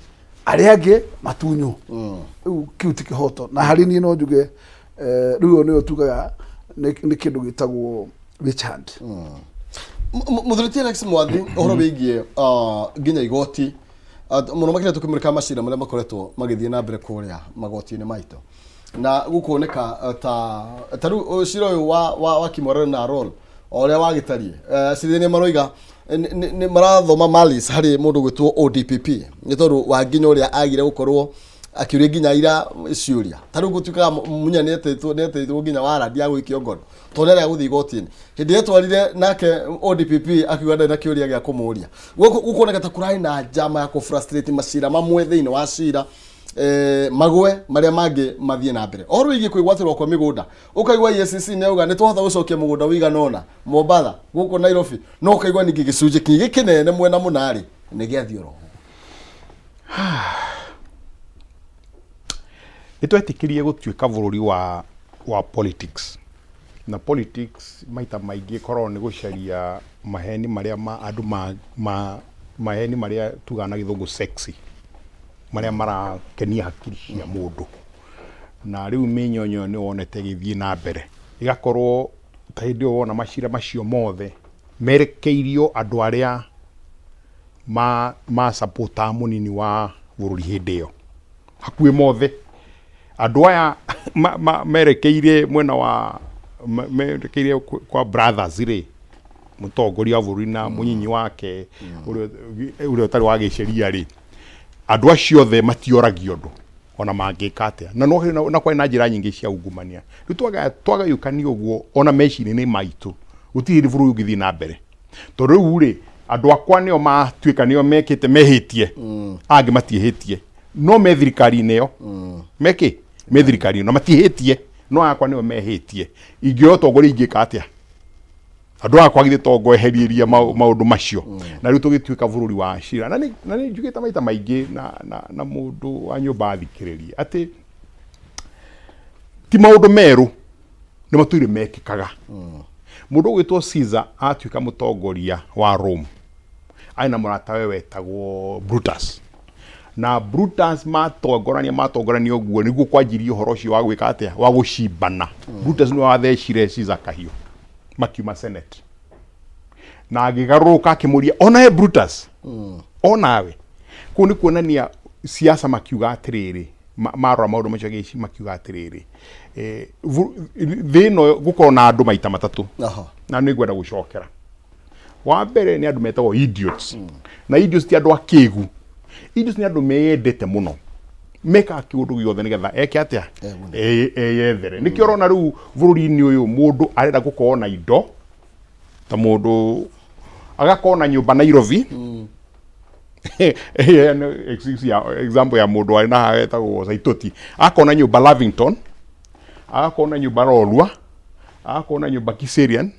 arĩa angĩ matunywo. Rĩu kĩu ti kĩhoto. Na harĩ niĩ no njuge rĩu ĩyo nĩyo tugaga nĩ kĩndũ gĩtagwo witch hunt. Mũthuri ti Alex Mwathi, ũhoro wĩgiĩ nginya igoti, mũno makĩria tũkĩmũrĩka macira marĩa makoretwo magĩthiĩ na mbere kũrĩa magoti-inĩ maitũ, na gũkuoneka ta rĩu cira ũyũ wa Kimwarer na Arror o ũrĩa wagĩtariĩ, acirithania maroiga nĩ marathoma malice harĩ mũndũ gwĩtwo ODPP nĩ tondũ wa nginya ũrĩa agire gũkorwo akĩũria nginya ira ciũria. Ta rĩu gũtuĩkaga Munya nĩ etĩtwo nginya warandi ya gũikio ngono tondũ nĩ arega gũthiĩ igoti-inĩ. Hĩndĩ ĩrĩa etwarire nake ODPP akiuga ndarĩ na kĩũria gĩa kũmũria. Gũkuoneka ta kũrarĩ na njama ya kũ-frustrate macira mamwe thĩinĩ wa cira, magwe marĩa mangĩ mathiĩ na mbere. Ũhoro wĩgiĩ kwĩgwatĩrwo kwa mĩgũnda, ũkaigua EACC nĩ auga nĩ twahota gũcokia mũgũnda ũigana ũna Mombatha, gũkũ Nairobi, no ũkaigua ningĩ gĩcunjĩ kĩngĩ kĩnene mwena mũna-rĩ nĩ gĩathiĩ oro ũguo. Nĩ twetĩkĩrie gũtuĩka bũrũri wa politics, na politics maita maingĩ ĩkoragwo nĩ gũcaria maheni marĩa ma andũ ma maheni marĩa tugaga na Gĩthũngũ sexy, marĩa marakenia hakiri cia mũndũ. Na rĩu mĩnyonyo nĩ wonete ĩgĩthiĩ na mbere, ĩgakorwo ta hĩndĩ ĩyo wona macira macio mothe merekeirio andũ arĩa ma supportaga mũnini wa bũrũri hĩndĩ ĩyo. Hakuhĩ mothe andũ aya merekeire mwena wa merekeire kwa brothers rĩ, mũtongoria wa bũrũri na mũnyinyi wake ũrĩa ũtarĩ wa gĩceria rĩ, andũ acio othe matioragio ũndũ ona mangĩka atĩa. Na no na kwarĩ na njĩra nyingĩ cia ungumania. Rĩu twagayũkanio ũguo ona meciria-inĩ maitũ, gũtirĩ hĩndĩ bũrũri ũngĩthiĩ na mbere, tondũ rĩu rĩ, andũ akwa nĩo matuĩka nĩo mekĩte mehĩtie, angĩ matiĩhĩtie, no me thirikari-inĩ ĩyo, mekĩ me thirikari na matiĩhĩtie, no akwa nĩo mehĩtie. Ingĩoya ũtongoria ingĩka atĩa? Andũ akwa githĩ to ngweherieria maũndũ macio? Na rĩu tũgĩtuĩka bũrũri wa cira. Na nĩ njugĩte maita maingĩ na mũndũ wa nyũmba athikĩrĩrie atĩ ti maũndũ merũ, nĩ matũire mekĩkaga. Mũndũ ũgwĩtwo Caesar atuĩka mũtongoria wa Rome, arĩ na mũratawe wetagwo Brutus, na Brutus matongorania ũguo nĩguo kwanjirie ũhoro ũcio wa gwĩka atĩa, wa gũcimbana. Brutus nĩwe wathecire Caesar kahiũ makiuma Senate, na agĩgarũrũka akĩmũria, onawe Brutus, onawe. Kũu nĩ kuonania siasa. Makiuga atĩrĩrĩ, marora maũndũ macio gĩci, makiuga atĩrĩrĩ, thĩ ĩno gũkorwo na andũ maita matatũ. Na nĩ ngwenda gũcokera wa mbere nĩ andũ metagwo idiots. Na idiots ti andũ akĩgu, idiots nĩ andũ meyendete mũno, mekaga kĩũndũ gĩothe nĩgetha eke atĩa? Eyethere. Nĩkĩo ũrona rĩu bũrũri-inĩ ũyũ mũndũ arenda gũkorwo na indo, ta mũndũ agakorwo na nyũmba Nairobi. Excuse ya example ya mũndũ warĩ na haha etagwo Saitoti, agakorwo na nyũmba Lavington, agakorwo na nyũmba Lolwa, agakorwo na nyũmba Kiserian,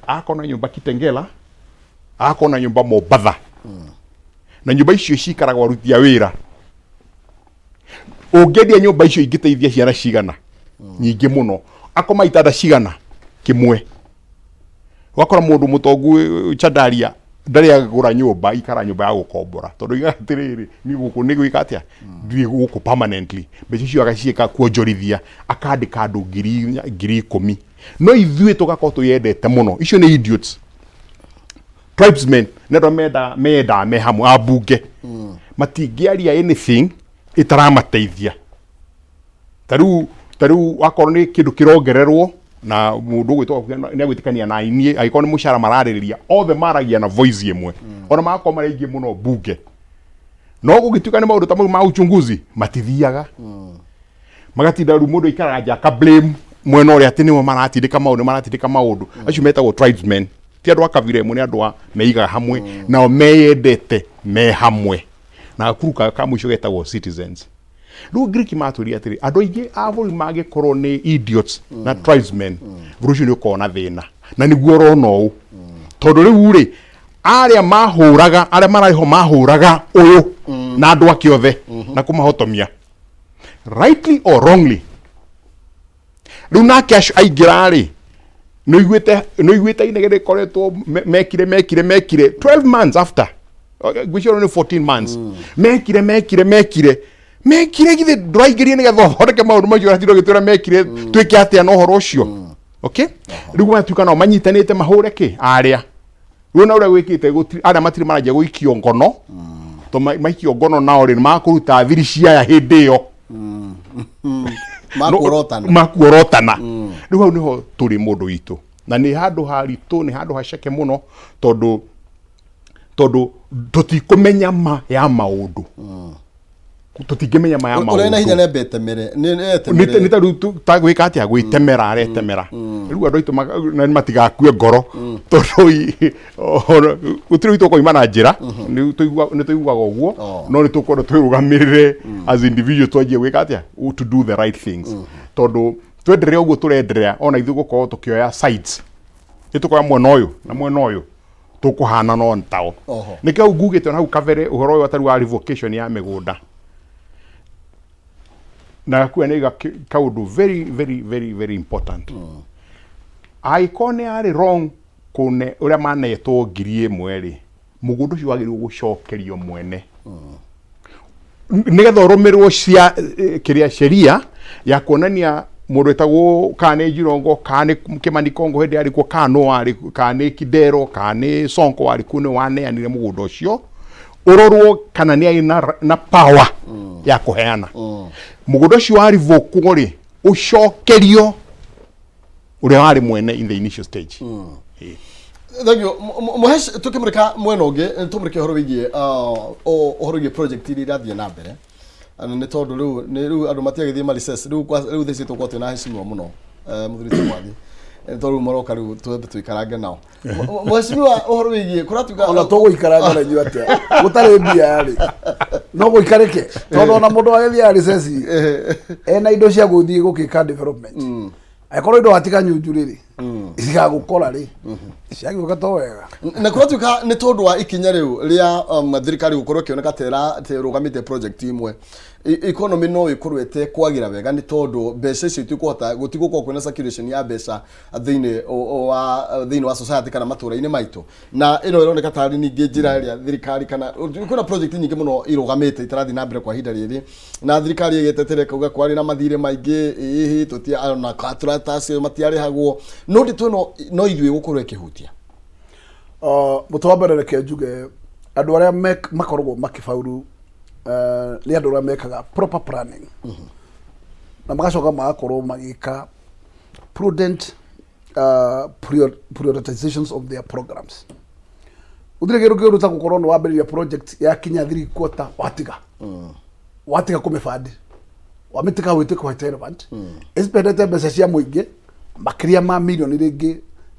agakorwo na nyũmba Kitengela, agakorwo na nyũmba Mombatha. Na nyũmba icio cikaragwo aruti a wĩra. Ũngĩendia nyũmba icio ingĩteithia ciana cigana? Nyingĩ mũno. Akoma itanda cigana? Kĩmwe. Ũgakora mũndũ mũtongu Chandaria. Ndarĩ agũra nyũmba, ikara nyũmba ya gũkombora, tondũ iga atĩrĩrĩ, niĩ gũkũ nĩ gwĩka atĩa, ndirĩ gũkũ permanently. Mbeca icio agaciĩka kuonjorithia, akandĩka andũ 4,000, 10,000, no ithuĩ tũgakorwo twĩyendete mũno. Icio nĩ idiots. Tribesmen nĩ andũ mendaga me hamwe. Ambunge matingĩaria anything ĩtaramateithia. Ta rĩu akorwo nĩ kĩndũ kĩrongererwo na mũndũ ũgwĩtwo nĩ agwĩtĩkania na inie, angĩkorwo nĩ mũcara mararĩrĩria, othe maragia na voice ĩmwe, ona magakorwo marĩ aingĩ mũno mbunge. No gũgĩtuĩka nĩ maũndũ ta mau ma uchunguzi, matithiaga, magatinda. Rĩu mũndũ aikaraga nja aka blame mwena ũrĩa atĩ nĩo maratindĩka maũndũ, maratindĩka maũndũ. Acio metagwo tribesmen, ti andũ a kabira ĩmwe, nĩ andũ a meigaga hamwe, nao meyendete me hamwe. Na gakuru ka mũico getagwo citizens. Rĩu Ngiriki matwĩrire atĩrĩ, andũ aingĩ a bũrũri mangĩkorwo nĩ idiots na tribesmen, bũrũri ũcio nĩ ũkorwo na thĩna, na nĩguo ũrona ũũ, tondũ rĩu rĩ, arĩa mahũraga, arĩa mararĩ ho mahũraga ũyũ na andũ ake othe na kũmahotomia, rightly or wrongly. Rĩu nake acio aingĩra rĩ, nĩ ũiguĩte inegene rĩkoretwo mekire 12 months after, ngwĩciria nĩ 14 months, mekire mekire mekire. Githĩ ndũraingĩrie nĩgetha ũthondeke maũndũ macio? Ũratinda ũgĩtwĩra mekire, twĩke atĩa na ũhoro ũcio? Okay, rĩu matuĩka nao manyitanĩte mahũre kĩ arĩa. Rĩu na ũrĩa gwĩkĩte arĩa matirĩ maranjia gũikio ngono, to maikio ngono nao rĩ, makũruta thiri ciaya hĩndĩ ĩyo. Makuorotana. Makuorotana. Rĩu hau nĩho tũrĩ, mũndũ witũ, na nĩ handũ haritũ, nĩ handũ haceke mũno, tondũ tũtikũmenya ma ya maũndũ, tũtingĩmenya ma ya Ũrĩa na hinya maũndũ. nĩ ambe etemere, nĩ Nĩ etemere. Nĩ ta rĩu ta gwĩka atĩa, gwĩtemera aretemera rĩu. Andũ aitũ na matigakue ngoro, tondũ gũtirĩ witũ ũkoima na njĩra. Nĩ tũiguaga ũguo. Oh. No nĩ tũkwenda twĩrũgamĩrĩre as individual, twanjie gwĩka atĩa, to do the right things, tondũ twenderea ũguo tũrenderea, ona ithuĩ gũkorwo tũkĩoya sides, nĩ tũkoya mwena ũyũ na mwena ũyũ, tũkũhana no tao. Oho. Nĩkĩo hau ngugĩte ona hau kabere ũhoro ũyũ atarĩ wa revocation ya mĩgũnda na gakua nĩ kaũndũ very very very very important. Angĩkorwo nĩ yarĩ wrong kũne ũrĩa manetwo 1,000 rĩ, mũgũnda ũcio wagĩrĩirwo gũcokerio mwene nĩgetha ũrũmĩrĩrwo cia kĩrĩa sheria ya kuonania mũndũ wĩtagwo kana nĩ Jirongo, kana nĩ Kimani Kongo hĩndĩ yarĩ kuo, kana nũ warĩ, kana nĩ Kidero, kana nĩ Sonko warĩ kuo, nĩ waneanire mũgũnda ũcio, ũrorwo kana nĩ arĩ na power ya kũheana mũgũnda ũcio. Warivũkwo rĩ, ũcokerio ũrĩa warĩ mwene in the initial stage. Ĩĩ. Thank you, Mũhesh. Tũkĩmũrĩka mwena ũngĩ, tũmũrĩke ũhoro wĩgiĩ ũhoro wĩgiĩ project iria irathiĩ na mbere. Na nĩ tondũ rĩu nĩ rĩu andũ matiagĩthiĩ ma recess rĩu, rĩu thaa ici tũkorwo twĩna heshimiwa mũno, mũthuri ti Mwathi. Tondũ rĩu maroka, rĩu twambe tũikarange nao. Mheshimiwa, ũhoro wĩgiĩ kũratuĩka Ona tũgũikaranga na inyuĩ atĩa gũtarĩ mbia rĩ? No gũikarĩke, tondũ ona mũndũ agĩthiaga recess ena indo cia gũthiĩ gũkĩka development. Angĩkorwo indo watiga nyunju rĩrĩ, cigagũkora rĩ, ciagĩũka to wega. Na kũratuĩka nĩ tondũ wa ikinya rĩu rĩa thirikari gũkorwo ĩkĩoneka ta ĩrũgamĩte project imwe, economy no ĩkorwo ĩtekwagĩra wega, nĩ tondũ mbeca icio itikũhota, gũtigũkorwo kwĩna circulation ya mbeca thĩinĩ wa society kana matũra-inĩ maitũ. Na ĩno ĩroneka tarĩ ningĩ njĩra ĩrĩa thirikari, kana kwĩna project nyingĩ mũno irũgamĩte itarathiĩ na mbere kwa ihinda rĩrĩ, na thirikari ĩgĩtetere kauga kwarĩ na mathirĩ maingĩ, ĩhĩ tũtia na contractors acio matiarĩhagwo. No ndĩtũ ĩno no ithuĩ gũkorwo ĩkĩhutia. Mũtũ wa mbere, reke njuge andũ arĩa makoragwo makĩbauru nĩ andũ arĩa mekaga proper planning na magacoka magakorwo magĩka prudent prioritizations of their programs. Gũtirĩ kĩndũ kĩũru ta gũkorwo nĩ wambĩrĩria project, yakinya 3/4, watiga kũmĩbandi, wamĩtiga wĩte quite relevant, ĩspendete mbeca cia mũingĩ makĩria ma milioni rĩngĩ,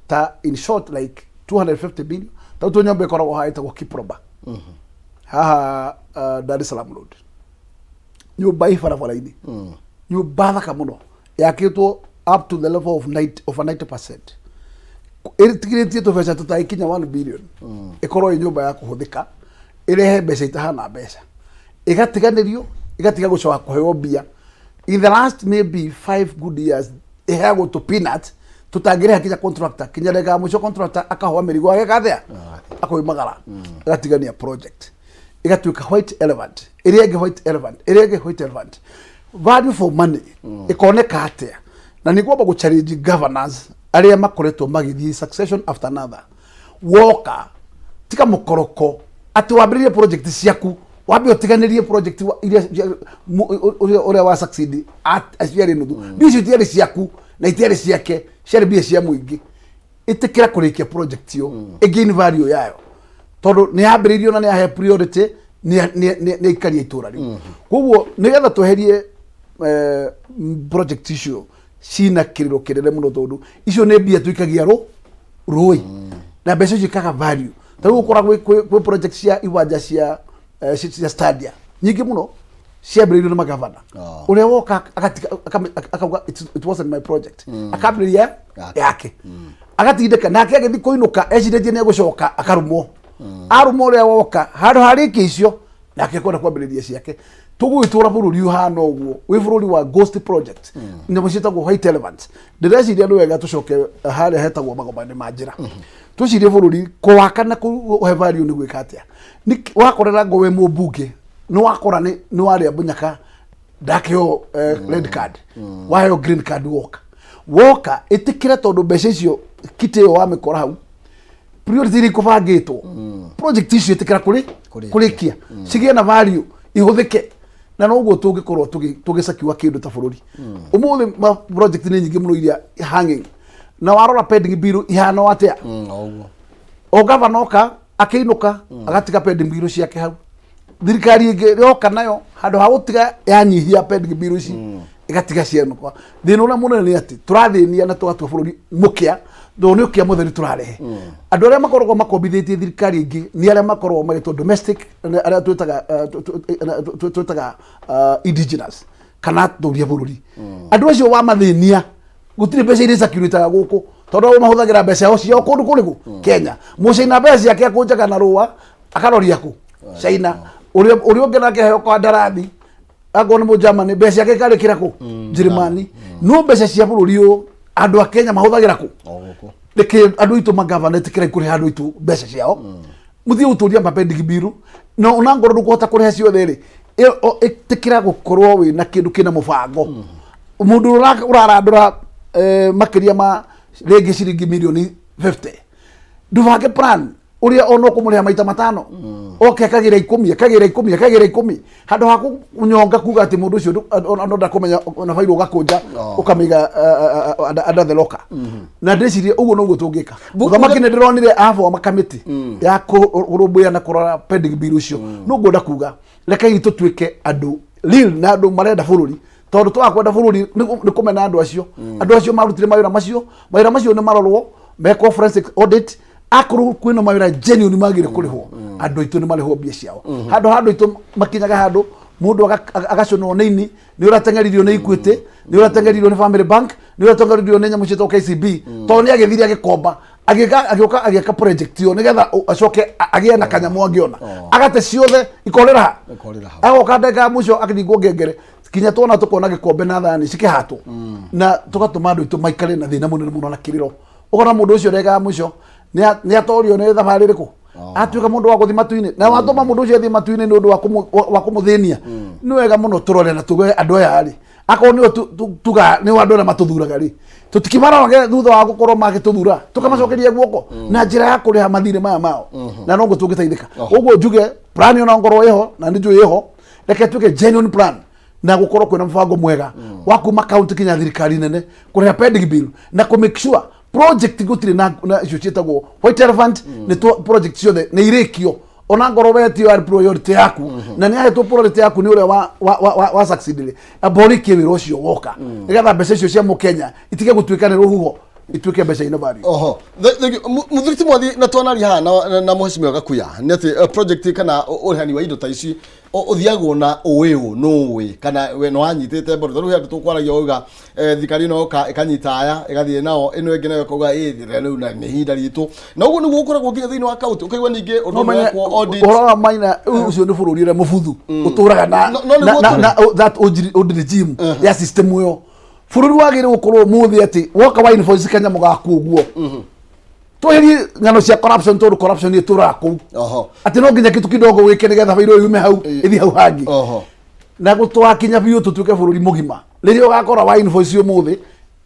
ta in short like 250 million. Tau tũ nyũmba ĩkoragwo haha ĩtagwo Kiproba haha Dar es Salaam Road, nyũmba ĩ barabara-inĩ, nyũmba thaka mũno, yakĩtwo up to the level of 90, over 90%, ĩtigĩrĩtie tũbeca tũtagĩkinya 1 billion ĩkorwo ĩ nyũmba ya kũhũthĩka, ĩrehe mbeca itahana mbeca, ĩgatiganĩrio, ĩgatiga gũcoka kũheo mbia. In the last maybe 5 good years ĩheagwo tũ peanut tũtangĩrĩha kinya contractor, kinya ndagĩka ya mũico contractor akahoa mĩrigo ageka atĩa. Akoimagara agatigania project ĩgatuĩka white elephant, ĩrĩa ĩngĩ white elephant, ĩrĩa ĩngĩ white elephant. Value for money ĩkoneka atĩa? Na nĩ ngwamba gũ challenge governors arĩa makoretwo magĩthiĩ succession after another. Woka tiga mũkoroko atĩ wambĩrĩrie project ciaku, wambe ũtiganĩrie project iria ũrĩa wa succeed ciarĩ nuthu. Mbia icio itiarĩ ciaku na itiarĩ ciake, ciarĩ mbia cia mũingĩ. Ĩtĩkĩra kũrĩkia project ĩyo ĩgain value yayo, tondũ nĩ yambĩrĩirio na nĩ yahe priority nĩ aikaria itũra rĩu. Koguo nĩgetha tweherie project icio cina kĩrĩro kĩnene mũno, tondũ icio nĩ mbia tũikagia rũ rũĩ na mbeca icio ikaga value. Ta rĩu ũkora kwĩ project cia iwanja cia stadia nyingĩ mũno ciambĩrĩirio nĩ magavana. Ũrĩa woka agatiga akauga, "It wasn't my project." Akambĩrĩria Yake. Yake agatindĩka nake agĩthiĩ kũinũka ecirĩtie nĩ egũcoka, akarumwo, arũma ũrĩa woka handũ harĩkia icio nake kwenda kwambĩrĩria ciake. Tũgũgĩtũra bũrũri ũhana ũguo wĩ bũrũri wa ghost project, nyamũ ciĩtagwo white elephant. Ndĩreciria nĩ wega tũcoke harĩa hetagwo magomani ma njĩra, twĩcirie bũrũri kũwaka na kũhe value nĩ gwĩka atĩa. Wakorera ngo wĩ mũmbunge nĩ wakora nĩ warĩa mũnyaka ndakĩheo red card, waheo green card, woka woka ĩtĩkĩre, tondũ mbeca icio kitĩ ĩyo wamĩkora hau priority iria ikũbangĩtwo project icio ĩtĩkĩra kũrĩ Kũrĩkia. Kũrĩkia cigĩe na value, ihũthĩke, na noguo tũngĩkorwo tũgĩcakiwa kĩndũ ta bũrũri. Ũmũthĩ ma project nĩ nyingĩ mũno iria hanging, na warora pending bill ihana atĩa? O ũguo. O gavana oka akĩinũka agatiga pending bill ciake hau. Thirikari ĩngĩ yoka nayo handũ ha gũtiga yanyihia pending bill ici, ĩgatiga cianũka. Thĩna ũrĩa mũnene nĩ atĩ tũrathĩnia na tũgatua bũrũri mũkĩa, tondũ nĩ ũkĩa mũtheri tũrarehe. Andũ arĩa makoragwo makombithĩtie thirikari ĩngĩ nĩ arĩa makoragwo magĩtwo domestic, arĩa twĩtaga indigenous kana atũria bũrũri. Andũ acio wamathĩnia gũtirĩ mbeca iria icakirĩtaga gũkũ, tondũ o mahũthagĩra mbeca ciao ciao kũndũ kũrĩkũ? Kenya. Mũcaina mbeca ciake akũnjaga na rũa akaroria kũ? China. Ũrĩa ũngĩ nake aheo kandarathi akorwo nĩ mũnjamani, mbeca ciake ikarĩkĩra kũ? Njĩrĩmani. No mbeca cia bũrũri ũyũ andũ a Kenya mahũthagĩra kũ? O gũkũ. Reke andũ aitũ magavana ĩtĩkĩra kũrĩha andũ aitũ mbeca ciao, mũthiĩ gũtũria mapending bill, na ona ngorwo ndũkũhota kũrĩha ciothe rĩ, ĩtĩkĩra gũkorwo wĩna kĩndũ kĩna mũbango. Mũndũ ũrarandũra makĩria ma rĩngĩ ciringi mirioni 50, ndũbange plan ũrĩa ona ũkũmũrĩha maita matano, oke akagĩra 10, akagĩra 10, akagĩra 10, handũ ha kũnyonga kuga atĩ mũndũ ũcio ona ndakũmenya na bairũ ũgakũnja ũkamĩiga under the locker. Na ndĩcirie ũguo noguo tũngĩka. Mũthamaki nĩ ndĩronire aboma kamĩtĩ ya kũrũmbũiya na kũrora pending bill ũcio. No ngwenda kuga rekei tũtuĩke andũ real na andũ marenda bũrũri, tondũ twaga kwenda bũrũri nĩ kũmena andũ acio. Andũ acio marutire mawĩra macio, mawĩra macio nĩ marorwo, mekwo forensic audit. Akorwo kwĩna mawĩra genuine magĩrĩire kũrĩhwo, andũ aitũ nĩ marĩhwo mbia ciao. Handũ ha andũ aitũ makinyaga handũ mũndũ agacũnwo nĩ ini, nĩ ũrateng'eririo nĩ Equity, nĩ ũrateng'eririo nĩ Family Bank, nĩ ũrateng'eririo nĩ nyamũ ciĩtagwo KCB, tondũ nĩ agĩthire agĩkomba, agĩka agĩũka agĩaka project ĩyo nĩgetha acoke agĩe na kanyamũ angĩona, agate ciothe ikorĩra ha? Ikorĩra hau. Agoka ndagĩka ya mũico akĩringwo ngengere, kinya tuona tukona gĩkombe na thani cikĩhatwo, na tũgatũma andũ aitũ maikare na thĩna mũnene mũno na kĩrĩro. Ũkona mũndũ ũcio ndagĩka ya mũico nĩ atorio nĩ thabarĩ ĩrĩkũ, atuĩka mũndũ wa gũthiĩ matu-inĩ, na watũma mũndũ ũcio athiĩ matu-inĩ nĩ ũndũ wa kũmũthĩnia. Nĩ wega mũno tũrore na tuge andũ aya rĩ, akorwo nĩo tuga nĩo andũ arĩa matũthuraga rĩ, tũtikimarorage thutha wa gũkorwo magĩtũthura, tũkamacokeria guoko na njĩra ya kũrĩha mathirĩ maya mao, na noguo tũngĩteithĩka. Ũguo njuge plan ĩyo no ngorwo ĩho na nĩ njũĩ ĩho, reke tuĩke genuine plan na gũkorwo kwĩna mũbango mwega wa kuma county kinya thirikari nene kũrĩha pending bill na kũ make sure project gũtirĩ na icio ciĩtagwo white elephant. Nĩ project ciothe nĩ irĩkio, ona ngorwo we tiyo yarĩ priority yaku na nĩ ahetwo priority yaku nĩ ũrĩa wa succeed rĩ, amba ũrĩkie wĩra ũcio woka, nĩgetha mbeca icio cia mũkenya itige gũtuĩka nĩ rũhuho, ituĩke mbeca ina value. Oho. Thank you. Mũthuri ti mwathi na twanaria haha na mũhecimiwa Gakuya nĩ atĩ project kana ũrĩhani wa indo ta ici ũthiagwo na ũĩ ũ nũ ũĩ kana we nĩ wanyitĩte mbaru, tondũ he andũ tũkwaragia wauga thirikari ĩno yoka ĩkanyita aya ĩgathiĩ nao, ĩno ĩngĩ nayo ĩkauga ĩ rĩu na nĩ ihinda ritũ, na ũguo nĩguo ũkoragwo nginya thĩinĩ wa kaunti ũkaigua ningĩ ũndũ No menye wekwo audit. Ũhoro wa maina ũcio nĩ bũrũri ũrĩa mũbuthu ũtũraga na No nĩguo na that old regime ya system ĩyo. Bũrũri wagĩrĩire gũkorwo ũmũthĩ atĩ woka wa invoice kanyamũ gaku ũguo. Tweherie ng'ano cia corruption, tondũ corruption ĩtũraga kũu. Atĩ no nginya kĩtu kidogo wĩke nĩgetha bairũ yume hau ĩthiĩ hau hangĩ. Na gũtwakinya biũ tũtuĩke bũrũri mũgima, rĩrĩa ũgakora wa invoice ũmũthĩ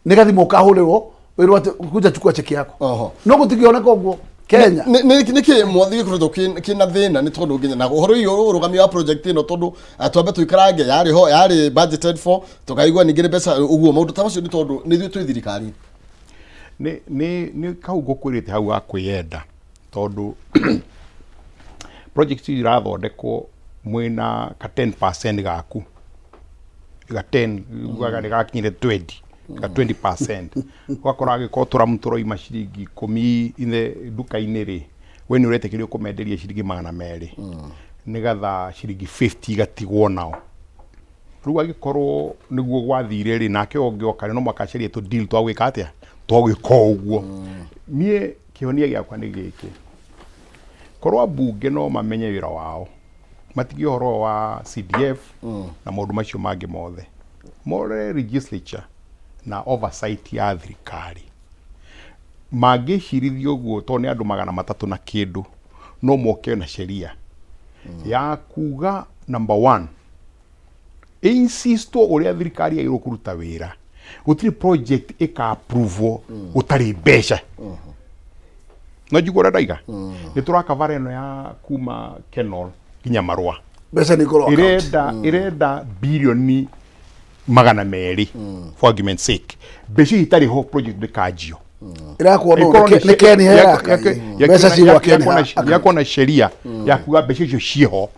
nĩ gathimũ ũkahũrĩrwo wĩrwo atĩ kuja chukua cheki yako. No gũtingĩoneka ũguo Kenya. Nä kä mwathi gä koretwo kä na thä na nä tondå nginya na å horo å rå gamia wa project ä no, tondå twambe tå ikarange yarä ho, yarä budgeted for, tå kaigua ningä nä mbeca å guo maå ndå ta macio, nä tondå nä ithuä twä thirikari. Nĩ kau ngũkwĩrĩte hau ga kwĩyenda, tondũ project ici irathondekwo mwĩna ka 10% gaku, ga 10 ugaga nĩ gakinyire 20, ga 20%, ũgakora angĩkorwo tũramu tũroima ciringi 10 ithe nduka-inĩ rĩ, we nĩ ũretĩkĩrio kũmenderia ciringi 200, nĩgetha ciringi 50 igatigwo nao. Rĩu angĩkorwo nĩguo gwathire rĩ, nake ũyũ ũngĩ oka rĩ, no mũhaka acarie tũ deal twa gwĩka atĩa, twa gwĩka o ũguo. Niĩ kĩhonia gĩakwa nĩ gĩkĩ: korwo ambunge no mamenye wĩra wao, matigie ũhoro wa CDF na maũndũ macio mangĩ mothe, more legislature na oversight ya thirikari, mangĩcirithia ũguo, tondũ nĩ andũ 300 na kĩndũ, no moke na sheria ya kuga, number one, insistwo ũrĩa thirikari yagĩrĩirwo kũruta wĩra, gũtirĩ project ĩka-approve gũtarĩ mbeca. No njigua ũrĩa ndaiga, nĩ tũraka bara ĩno ya kuma Kenol nginya Marũa. Mbeca nĩ ikorwo account. Ĩrenda birioni 200, for argument sake. Mbeca ici itarĩ ho, project ndĩkanjio. Ĩrakwo no Ĩkorwo nĩ Ken heraka mbeca cigwa Ken account. Yakwo na sheria ya kuga mbeca icio ciĩho.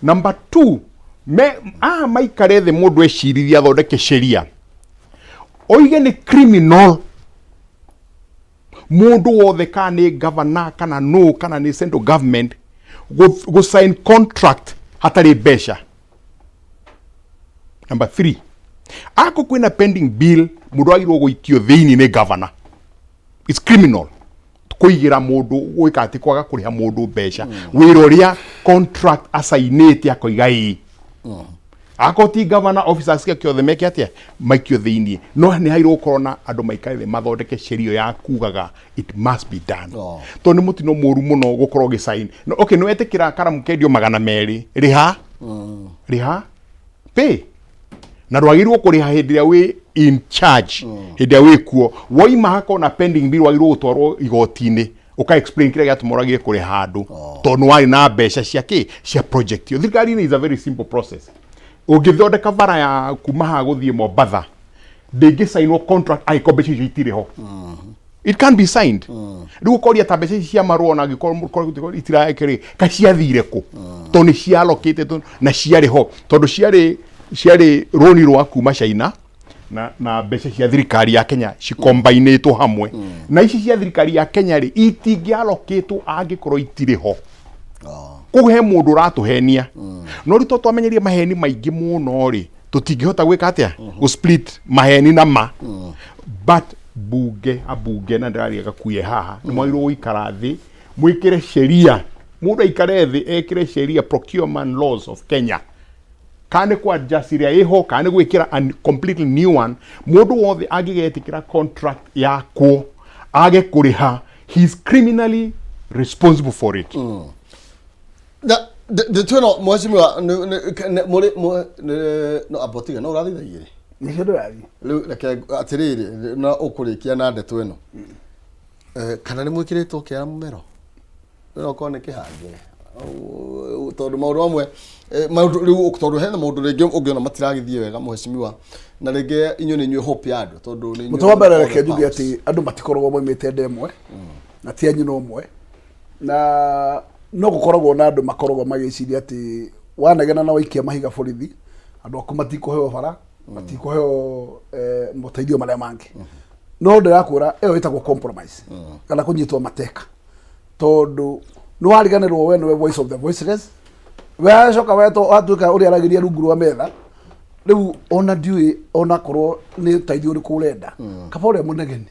Number two, me aya maikare thĩ, mũndũ ecirithia, athondeke sheria oige nĩ criminal mũndũ wothe, kana nĩ governor, kana no, kana nĩ central government, gũ sign contract hatarĩ mbeca. Number three, ako kwĩna pending bill, mũndũ agĩrĩirwo gũikio thĩinĩ nĩ governor. It's criminal kũigĩra mũndũ, gwĩka atĩ kwaga kũrĩha mũndũ mbeca, wĩra ũrĩa contract asainĩte akoiga ĩĩ. Akorwo ti governor, officers ciake othe meke atĩa? Maikio thĩinĩ. No nĩ hairwo gũkorwo na andũ maikare thĩ mathondeke sheria ĩyo ya kugaga it must be done, tondũ nĩ mũtino mũru mũno gũkorwo ũgĩsign. No, okay, nĩ wetĩkĩra karamu kendio 200, rĩha, rĩha, pay, na ndwagĩrĩirwo kũrĩha hĩndĩ ĩrĩa wĩ in charge. Hĩndĩ ĩrĩa wĩ kuo, woima hakorwo na pending bill, wagĩrĩirwo gũtwarwo igoti-inĩ ũka explain kĩrĩa gĩatũma ũragire kũrĩha andũ, tondũ nĩ warĩ na mbeca cia kĩ, cia project ĩyo. Thirikari-inĩ is a very simple process. Ũngĩthondeka bara ya kuma haha gũthiĩ Mombatha, ndĩngĩcainwo contract angĩkorwo mbeca icio itirĩ ho. It can be signed. Rĩu ũkoria ta mbeca ici cia marũa, ona angĩkorwo itiraekĩrĩ, ka ciathire kũ? Tondũ nĩ cialokĩte na ciarĩ ho, tondũ ciarĩ rũni rwa kuma China na mbeca cia thirikari ya Kenya cikombainĩtwo hamwe, na ici cia thirikari ya Kenya rĩ, itingĩalokĩtwo angĩkorwo itirĩ ho. Koguo he mũndũ ũratũhenia. No rĩu to twamenyerie maheni maingĩ mũno rĩ, tũtingĩhota gwĩka atĩa, gũ split maheni na ma. But bunge, abunge, na ndĩraria gakuye haha, nĩ mwagĩrĩirwo gũikara thĩ mwĩkĩre sheria, mũndũ aikare thĩ ekĩre sheria, procurement laws of Kenya, kana nĩ kwa adjust ĩrĩa ĩho, kana nĩ gwĩkĩra a completely new one. Mũndũ wothe angĩgetĩkĩra contract yakwo age kũrĩha, he is criminally responsible for it. Na ndeto ĩno, mheshimiwa, mũrĩ no ambotiga no ũrathithagia rĩ? Nĩcio ndĩrathiĩ. Rĩu reke atĩrĩrĩ, na ũkũrĩkia na ndeto ĩno. Kana nĩ mwĩkĩrĩtwo kĩara mũmero no okorwo nĩ kĩhangĩre, tondũ maũndũ mamwe, maũndũ rĩu, tondũ hena maũndũ rĩngĩ ũngĩona matiragĩthiĩ wega, mheshimiwa, na rĩngĩ inyuĩ nĩ inyuĩ hope ya andũ, tondũ nĩ inyuĩ Mũtĩ wa mbere, all reke the njuge powers. atĩ andũ matikoragwo moimĩte nda ĩmwe na ti a nyina ũmwe, na no gũkoragwo na andũ makoragwo magĩciria atĩ wanegena na waikia mahiga borithi, andũ aku matikũheo bara, matikũheo moteithio marĩa mangĩ. No ndĩrakwĩra ĩyo ĩtagwo compromise kana kũnyitwo mateka, tondũ nĩ wariganĩrwo we nĩwe voice of the voiceless. Wacoka wetwo watuĩka ũrĩa aragĩria rungu rwa metha. Rĩu ona ndiũĩ onakorwo nĩ ũteithio ũrĩkũ ũrenda, kaba ũrĩa mũnegeni,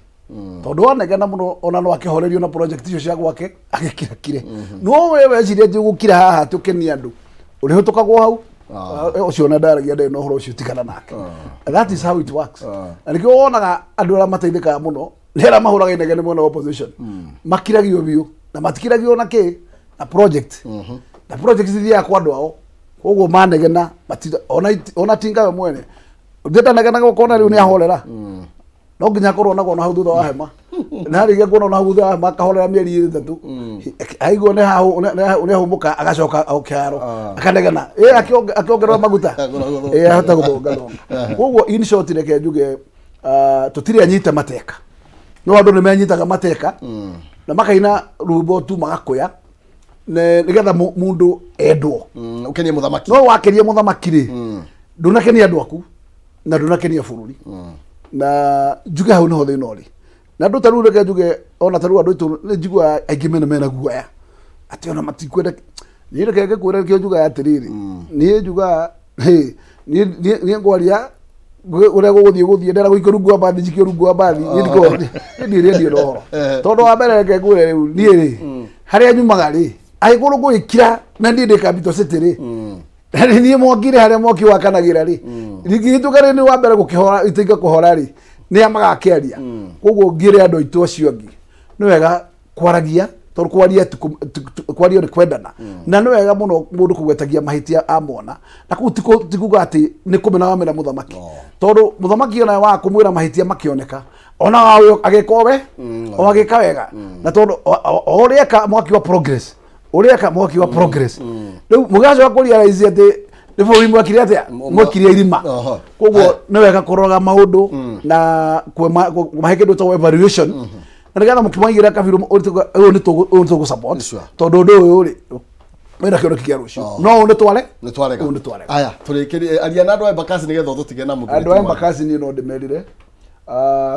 tondũ wanegena mũno ona no akĩhorerio na project icio cia gwake agĩkirakire. No we weciria atĩ ũgũkira haha atĩ ũkenie andũ, ũrĩhĩtũkagwo hau. Ũcio ona ndaragia, ndarĩ na ũhoro ũcio, tigana nake. That is how it works. Na nĩkĩo wonaga andũ arĩa mateithĩkaga mũno. Nĩ arĩa mahũraga inegene mwena wa opposition makiragio biũ, na matikiragio na kĩ na project, na project cithiaga kwa andũ ao. Koguo manegena ona tinga we mwene ndĩtanegenaga, ũkona rĩu nĩ ahorera. No nginya akorwo nagwo na hau thutha wa hema, na harĩkia kuona na hau thutha wa hema akahorera mĩeri 3, aigua nĩ ahũmũka, agacoka o kĩharo akanegena ĩ akĩongerera maguta ĩ ahota gũthongathonga. Koguo in short, reke njuge, tũtirĩ anyite mateka, no andũ nĩ menyitaga mateka na makaina rwĩmbo tu magakũya nĩgetha mũndũ endwo. Ukenie mũthamaki. No wakeria mũthamaki rĩ, ndũnakenia andũ aku na ndũnakenia bũrũri. Na njuge hau nĩho thĩna ũrĩ. Na andũ ta rĩu, reke njuge, ona ta rĩu andũ aitũ nĩ njiguaga aingĩ mena guoya atĩ ona matikwenda. Niĩ reke ngĩkwĩra, nĩkĩo njugaga atĩrĩrĩ, niĩ njugaga hĩ, niĩ ngwaria ũrĩa gũgũthiĩ gũthiĩ, ndera gũikio rungu wa mbathi, njikio rungu wa mbathi. Niĩ ndikoragwo niĩ ndirĩ ndiĩ na ũhoro, tondũ wa mbere, reke ngwĩre, rĩu niĩ rĩ, harĩa nyumaga rĩ, angĩkorwo ngũgĩkira na niĩ ndĩ Capital City rĩ, na nĩ niĩ mwaki-rĩ, harĩa mwaki wakanagĩra rĩ, gĩtuka rĩ, nĩ wa mbere gũkĩhora itinga kũhora rĩ, nĩ a magakĩaria. Koguo ngĩre andũ aitũ acio angĩ, nĩ wega kwaragia, tondũ kwaria kwario nĩ kwendana, na nĩ wega mũno mũndũ kũgwetagia mahĩtia amona. Na kũu ti kuga atĩ nĩ kũmena wamena mũthamaki, tondũ mũthamaki ona wa kũmwĩra mahĩtia makĩoneka, ona agĩka we o agĩka wega, na tondũ o ũrĩa eka mwaki wa progress, ũrĩa eka mwaki wa progress, rĩu mũgacoka kũrealize atĩ nĩ bũrũri mwekire atĩa, mwekire irima. Koguo nĩ wega kũroraga maũndũ na kũmahe kĩndũ tagwo evaluation, na nĩgetha mũkĩmaigĩra kabirũ, ũyũ nĩ tũgũ support, tondũ ũndũ ũyũ rĩ wĩna kĩoneki kĩa rũciũ, no ũyũ nĩ tware Nĩ twarega. Ũyũ nĩ twarega. Aya, tũrĩkĩrie, aria na andũ a Embakasi nĩgetha ũtũtige na mũthuri. Andũ a Embakasi, niĩ no ndĩmerire,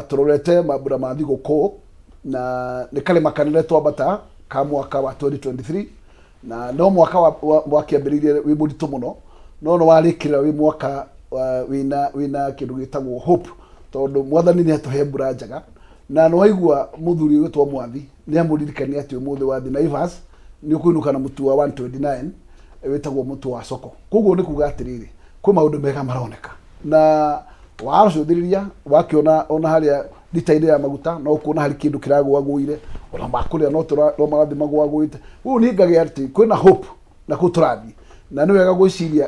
tũrorete mambura ma thigũkũ, na nĩ karĩma kanene twambata ka mwaka wa 2023, na no mwaka wakĩambĩrĩirie wĩ mũritũ mũno, no nĩ warĩkĩrĩra wĩ mwaka wĩna kĩndũ gĩtagwo hope, tondũ mwathani nĩ atũhe mbura njega. Na nĩ waigua mũthuri ũgĩtwo Mwathi nĩ amũririkania atĩ ũmũthĩ wathiĩ Naivas nĩ ũkũinũka na mũtu wa 129 wĩtagwo mũtu wa soko. Koguo nĩ kuga atĩrĩrĩ, kwĩ maũndũ mega maroneka, na waracũthĩrĩria wakĩona ona harĩa rita-inĩ ya maguta no ũkuona harĩ kĩndũ kĩragũagũire, ona makũrĩa no no marathiĩ magũagũĩte. Ũguo niĩ ngagĩa atĩ kwĩna hope na kũu tũrathiĩ, na nĩ wega gwĩciria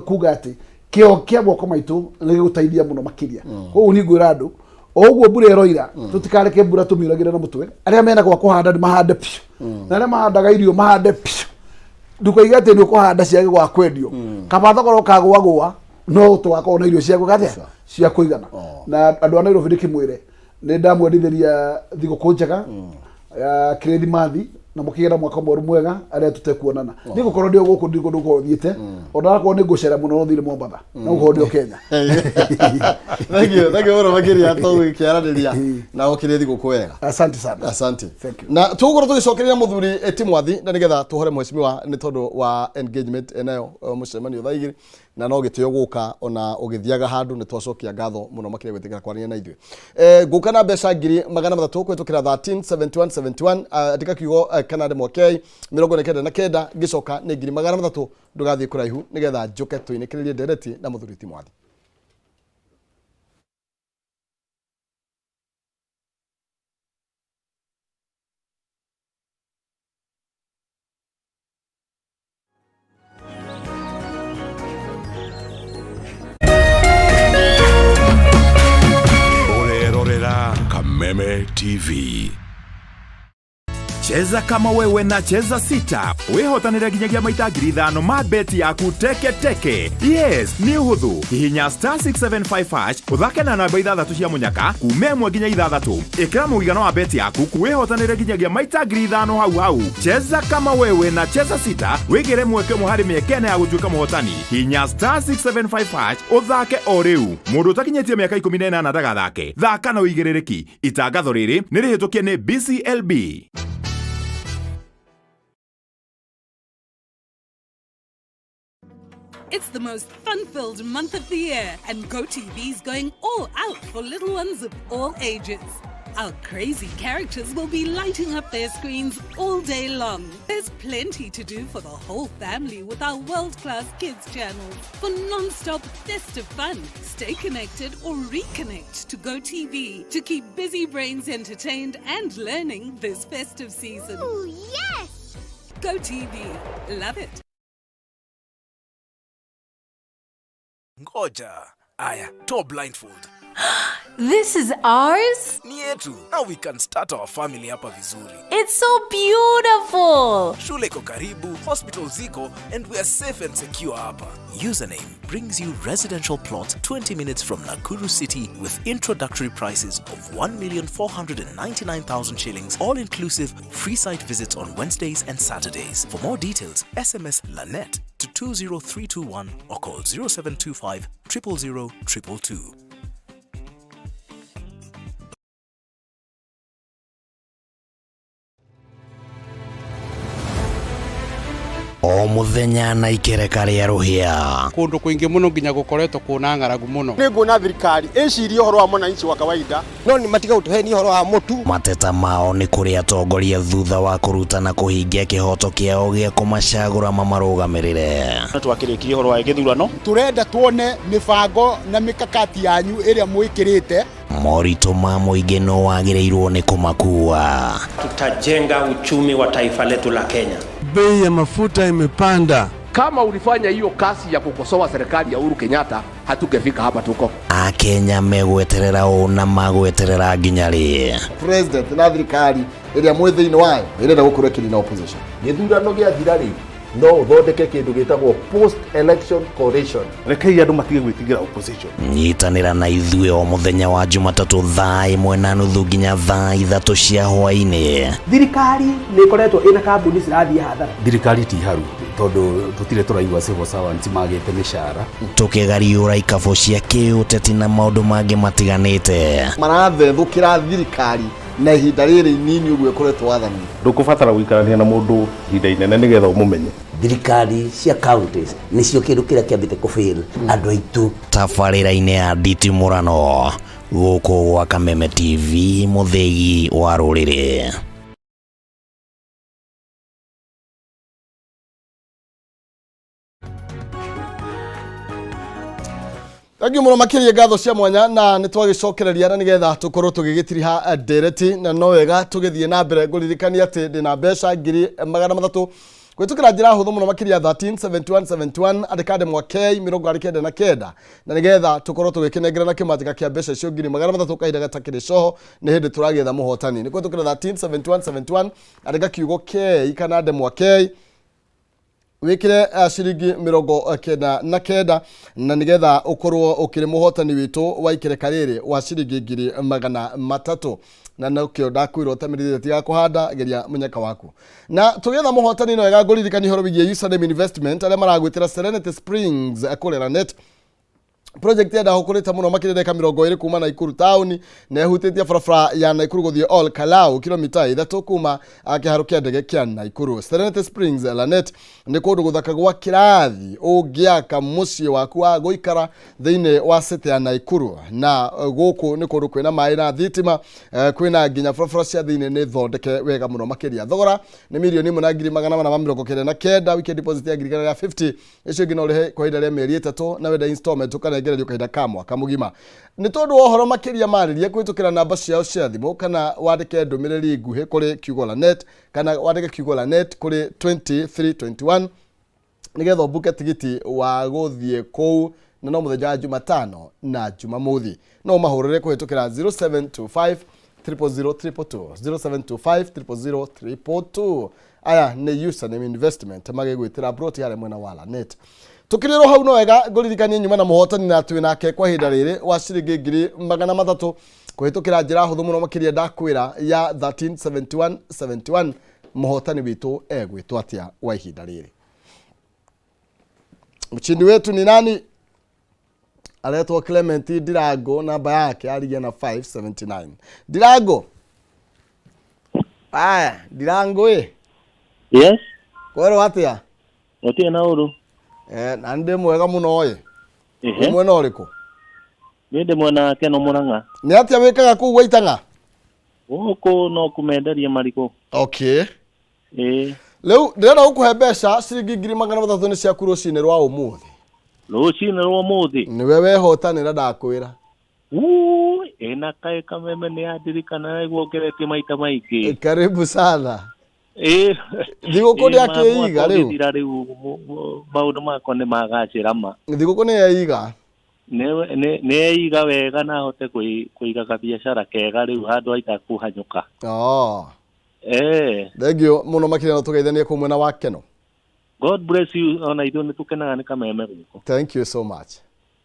kuga atĩ kĩo kĩa moko maitũ nĩ gĩgũteithia mũno makĩria. Koguo niĩ ngwĩra andũ o ũguo mbura ĩroira, tũtikareke mbura tũmiuragĩre na mũtwe. Arĩa mena gwa kũhanda nĩ mahande biũ, na arĩa mahandaga irio mahande biũ. Ndũkoige atĩ nĩ ũkũhanda ciage gwa kwendio, kaba thogora ũkagũagũa, no tũgakorwo na irio cia gwĩka atĩa, cia kũigana. Na andũ a Nairobi ndĩkĩmwĩre nĩ ndamwendithĩria thigũkũ njega ya Kĩrĩthimathi, na mũkĩgĩra na mwaka mwerũ mwega. Arĩa tũtekuonana, nĩ gũkorwo ndĩ o gũkũ, ndĩ kũndũ gũkorwo thiĩte, ona akorwo nĩ ngũcera mũno no thirĩ Mombatha, no gũkorwo ndĩ o Kenya. Thank you, thank you mũno makĩria, tũgũkĩaranĩria na ũkĩrĩ thigũkũ wega. Asante sana. Asante. Thank you. Na tũgũkorwo tũgĩcokeria mũthuri ti Mwathi, na nĩgetha tũhore mheshimiwa nĩ tondũ wa engagement enayo, mũcemanio thaa 2, na no gĩtĩo gũka ona ũgĩthiaga handũ. Nĩ twacokia ngatho mũno makĩria gwĩtĩkĩra kwaria na ithuĩ. Ngũka na mbeca 300,000 kũhĩtũkĩra 13 71 71, andĩka kiugo kana ndemwa K 49, ngĩcoka nĩ 300,000. Ndũgathiĩ kũraihu nĩgetha njũke tũinĩkĩrĩrie ndereti na mũthuri ti Mwathi. Ũrerorera Kameme TV. Cheza kama wewe na Cheza Sita wĩhotanĩre nginyagia maita 5,000 ma beti yaku teke teke. Yes, nĩ ũhũthũ. Hihinya star 675 hash, ũthake na namba ithathatũ cia mũnyaka kuma 1 nginya 6. Ĩkĩra mũigana wa beti yaku wĩhotanĩre nginyagia maita 5,000 hau hau. Cheza kama wewe na Cheza Sita, wĩgĩre mweke ũmwe harĩ mĩeke 4 ya gũtuĩka mũhotani. Hinya star 675 hash ũthake o rĩu. Mũndũ ũtakinyĩtie mĩaka 18 ndagathake. Thaka na ũigĩrĩrĩki. Itangatho rĩrĩ nĩ rĩhĩtũkie nĩ BCLB. It's the most fun-filled month of the year, and GoTV's going all out for little ones of all ages. Our crazy characters will be lighting up their screens all day long. There's plenty to do for the whole family with our world class kids channels. For non stop festive fun, stay connected or reconnect to GoTV to keep busy brains entertained and learning this festive season. Ooh, yes! GoTV. Love it. Ngoja. Aya, toa blindfold. This is ours? Ni yetu. Now we can start our family hapa vizuri. It's so beautiful. Shule iko karibu, hospital ziko and we are safe and secure hapa. Username brings you residential plot 20 minutes from Nakuru City with introductory prices of 1,499,000 shillings, all inclusive, free site visits on Wednesdays and Saturdays. For more details, SMS LANET to 20321 or call 0725 000 222. O muthenya na ikereka rĩa rũhĩa. Kundu kwingi muno nginya gukoretwo kuna ng'aragu muno. Nĩ nguona thirikari ĩcirie ũhoro wa mwananchi wa kawaida no nĩ matiga gũtũhenia ũhoro wa mũtu. Mateta mao nĩ kũrĩ atongoria thutha wa kũruta na kũhingia kĩhoto kĩao gĩa kũmacagũra mamarũgamĩrĩre. Twakĩrĩkirie ũhoro wa gĩthurano. Tũrenda tuone mĩbango na mĩkakati yanyu ĩrĩa mwĩkĩrĩte. Moritũ ma mũingĩ no wagĩrĩirwo nĩ kũmakua. Tutajenga uchumi wa taifa letu la Kenya. Bei ya mafuta imepanda. Kama ulifanya hiyo kazi ya kukosoa serikali ya Uhuru Kenyatta, hatungefika hapa tuko. Akenya megweterera ũ na magweterera nginya rĩ? President na thirikari ĩrĩa mwĩ thĩinĩ wayo ĩrenda gũkorwo ĩkĩnina opposition. Gĩthurano gĩathira rĩ, no ũthondeke kĩndũ gĩtagwo post election coalition. Rekei andũ matige gwĩtigĩra opposition. Nyitanĩra na ithuĩ o mũthenya wa Jumatatũ thaa 1:30 nginya thaa 3 cia hwaĩ-inĩ. Thirikari nĩ ĩkoretwo ĩna kambuni cirathiĩ hathara. Thirikari ti haru tondũ tũtirĩ tũraigua civil servants magĩte mĩcara. Tũkĩgariũra ikabũ cia kĩũteti na maũndũ mangĩ matiganĩte. Marathethũkĩra thirikari na ihinda rĩrĩ inini ũguo ĩkoretwo wathani. Ndũkũbatara gũikarania na mũndũ ihinda inene nĩgetha ũmũmenye. Thirikari cia counties nĩcio kĩndũ kĩrĩa kĩambĩte kũfail andũ aitũ. Tabarĩra-inĩ ya nditimũrano gũkũ gwa Kameme TV, mũthĩgi wa rũrĩrĩ. Thank you mũno makĩria, ngatho cia mwanya, na nĩ twagĩcokereria na nĩgetha tũkorwo tũgĩgĩtiriha ndereti, na no wega tũgĩthiĩ na mbere. Ngũririkania atĩ ndĩna mbeca 300,000 kũhĩtũkĩra njĩra hũthũ mũno makĩria, 137171, andĩka ndemwa K 99, na nĩgetha tũkorwo tũgĩkĩnengerana kĩmanjĩka kĩa mbeca icio 300,000 kahinda gatakĩrĩ coho. Nĩ hĩndĩ tũragĩetha mũhotani. Nĩ kũhĩtũkĩra 137171, andĩka kiugo K kana ndemwa K, wikire ciringi 99, na nigetha ukorwo ukiri muhotani witu wa ikereka riri wa ciringi 300,000. Na nokio ndakwirwo tamirithie, tiga kuhanda, geria munyaka waku. Na tugetha muhotani, no wega ngũririkania ũhoro wĩgiĩ Username Investment, arĩa maragwĩtĩra Serenity Springs kũrĩa Lanet. Project ya ndahukurite muno makiria ndagika 20 kuma Naikuru tauni, na ĩhutĩtie barabara ya Naikuru gũthiĩ Ol Kalou, kilomita 3 kuma kĩharo kĩa ndege kĩa Naikuru. Serenity Springs Lanet nĩ kũndũ gũthaka gwa kĩrathi ũngĩaka mũciĩ waku wa gũikara thĩinĩ wa city ya Naikuru. Na gũkũ nĩ kũndũ kwĩna maĩ na thitima, kwĩna nginya barabara cia thĩinĩ nĩ thondeke wega mũno makĩria. Thogora nĩ 1,499,000, weekend deposit ya 150,000, icio ingĩ no ũrĩhe kwa ihinda rĩa mĩeri 3, na wenda installment ũkanengererio kahinda ka mwaka mũgima. Nĩ tondũ wa ũhoro makĩria, marĩrie kũhĩtũkĩra namba ciao cia thimũ, kana wandĩke ndũmĩrĩri nguhĩ kũrĩ kiugo Lanet, kana wandĩke kiugo Lanet kũrĩ 2321, nĩgetha ũmbuke tigiti wa gũthiĩ kũu. Na no mũthenya wa Jumatano na Jumamothi. No ũmahũrĩre kũhĩtũkĩra 0725 000 222, 0725 000 222. Aya nĩ Username Investment magĩgwĩtĩra broti harĩa mwena wa Lanet. Tukirĩrwo hau, no wega ngũririkanie nyuma na mũhotani na twĩ nake kwa ihinda rĩrĩ wa ciringi 300,000 kũhĩtũkĩra njĩra hũthũ mũno makĩria ndakwĩra ya 137171. Mũhotani witũ egwĩtwo atĩa wa ihinda rĩrĩ? Mshindi wetu ni nani? Aretwo Clement Ndirango, namba yake arigia na 579. Ndirango, aya Ndirango ĩ. Yes. Kwerwo atĩa? Gũtirĩ na ũru. Na ndĩ mwega mũno ĩ. Ehe. Wĩ mwena ũrĩkũ? Niĩ ndĩ mwena wa Keno Mũrang'a. Nĩ atĩa wĩkaga kũu Waitang'a? Gũkũ no kũmenderia marigũ. Okay. Ĩĩ. Rĩu ndĩrenda gũkũhe mbeca ciringi 300,000 nĩ ciaku rũcinĩ rwa ũmũthĩ. Rũcinĩ rwa ũmũthĩ. Nĩwe wehotanĩra ndakwĩra. Uu, ĩna kaĩ Kameme nĩ yandirikana na iguongeretie maita maingĩ. Karibu sana. Ĩĩ. Thigũkũ Ĩĩ, ndĩakĩiga mwaka rĩu. ũgĩthira rĩu maũndũ makwa nĩ magacĩra ma. Thigũkũ nĩ yeiga. Nĩ eiga wega na ahote kũiga kabiacara kega rĩu handũ ha itakũhanyũka. Oh. Eh. Thank you mũno makĩria no tũgeithanie kũu mwena wa Keno. God bless you ona ithuĩ nĩ tũkenaga nĩ Kameme gũkũ. Thank you so much.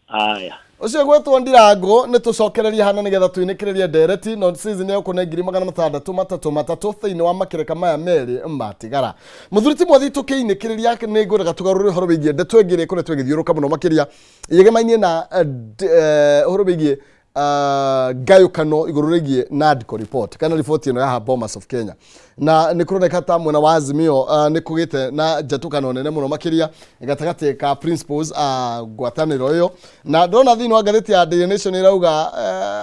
Aya. Ũcio gwetwo Ndirango nĩ tũcokererie hana nĩgetha tũinĩkĩrĩrie ndereti no season ya kũne 633 thĩinĩ wa makereka maya merĩ matigara. Mũthuri ti mwathi tũkĩinĩkĩrĩria nĩ ngwendaga tũgarũre ũhoro wĩgiĩ ndeto ĩngĩ ĩrĩa ĩkoretwo ĩgĩthiũrũka mũno makĩria yegemainie na ũhoro wĩgiĩ ngayũkano igũrũ rĩgiĩ NADCO report kana riboti ĩno ya Bomas of Kenya, na nĩ kũroneka ta mwena wa Azimio nĩ kũgĩte na njatũkano nene mũno makĩria gatagatĩ ka principals ngwatanĩro ĩyo, na ndona thĩinĩ wa ngathĩti ya Daily Nation ĩrauga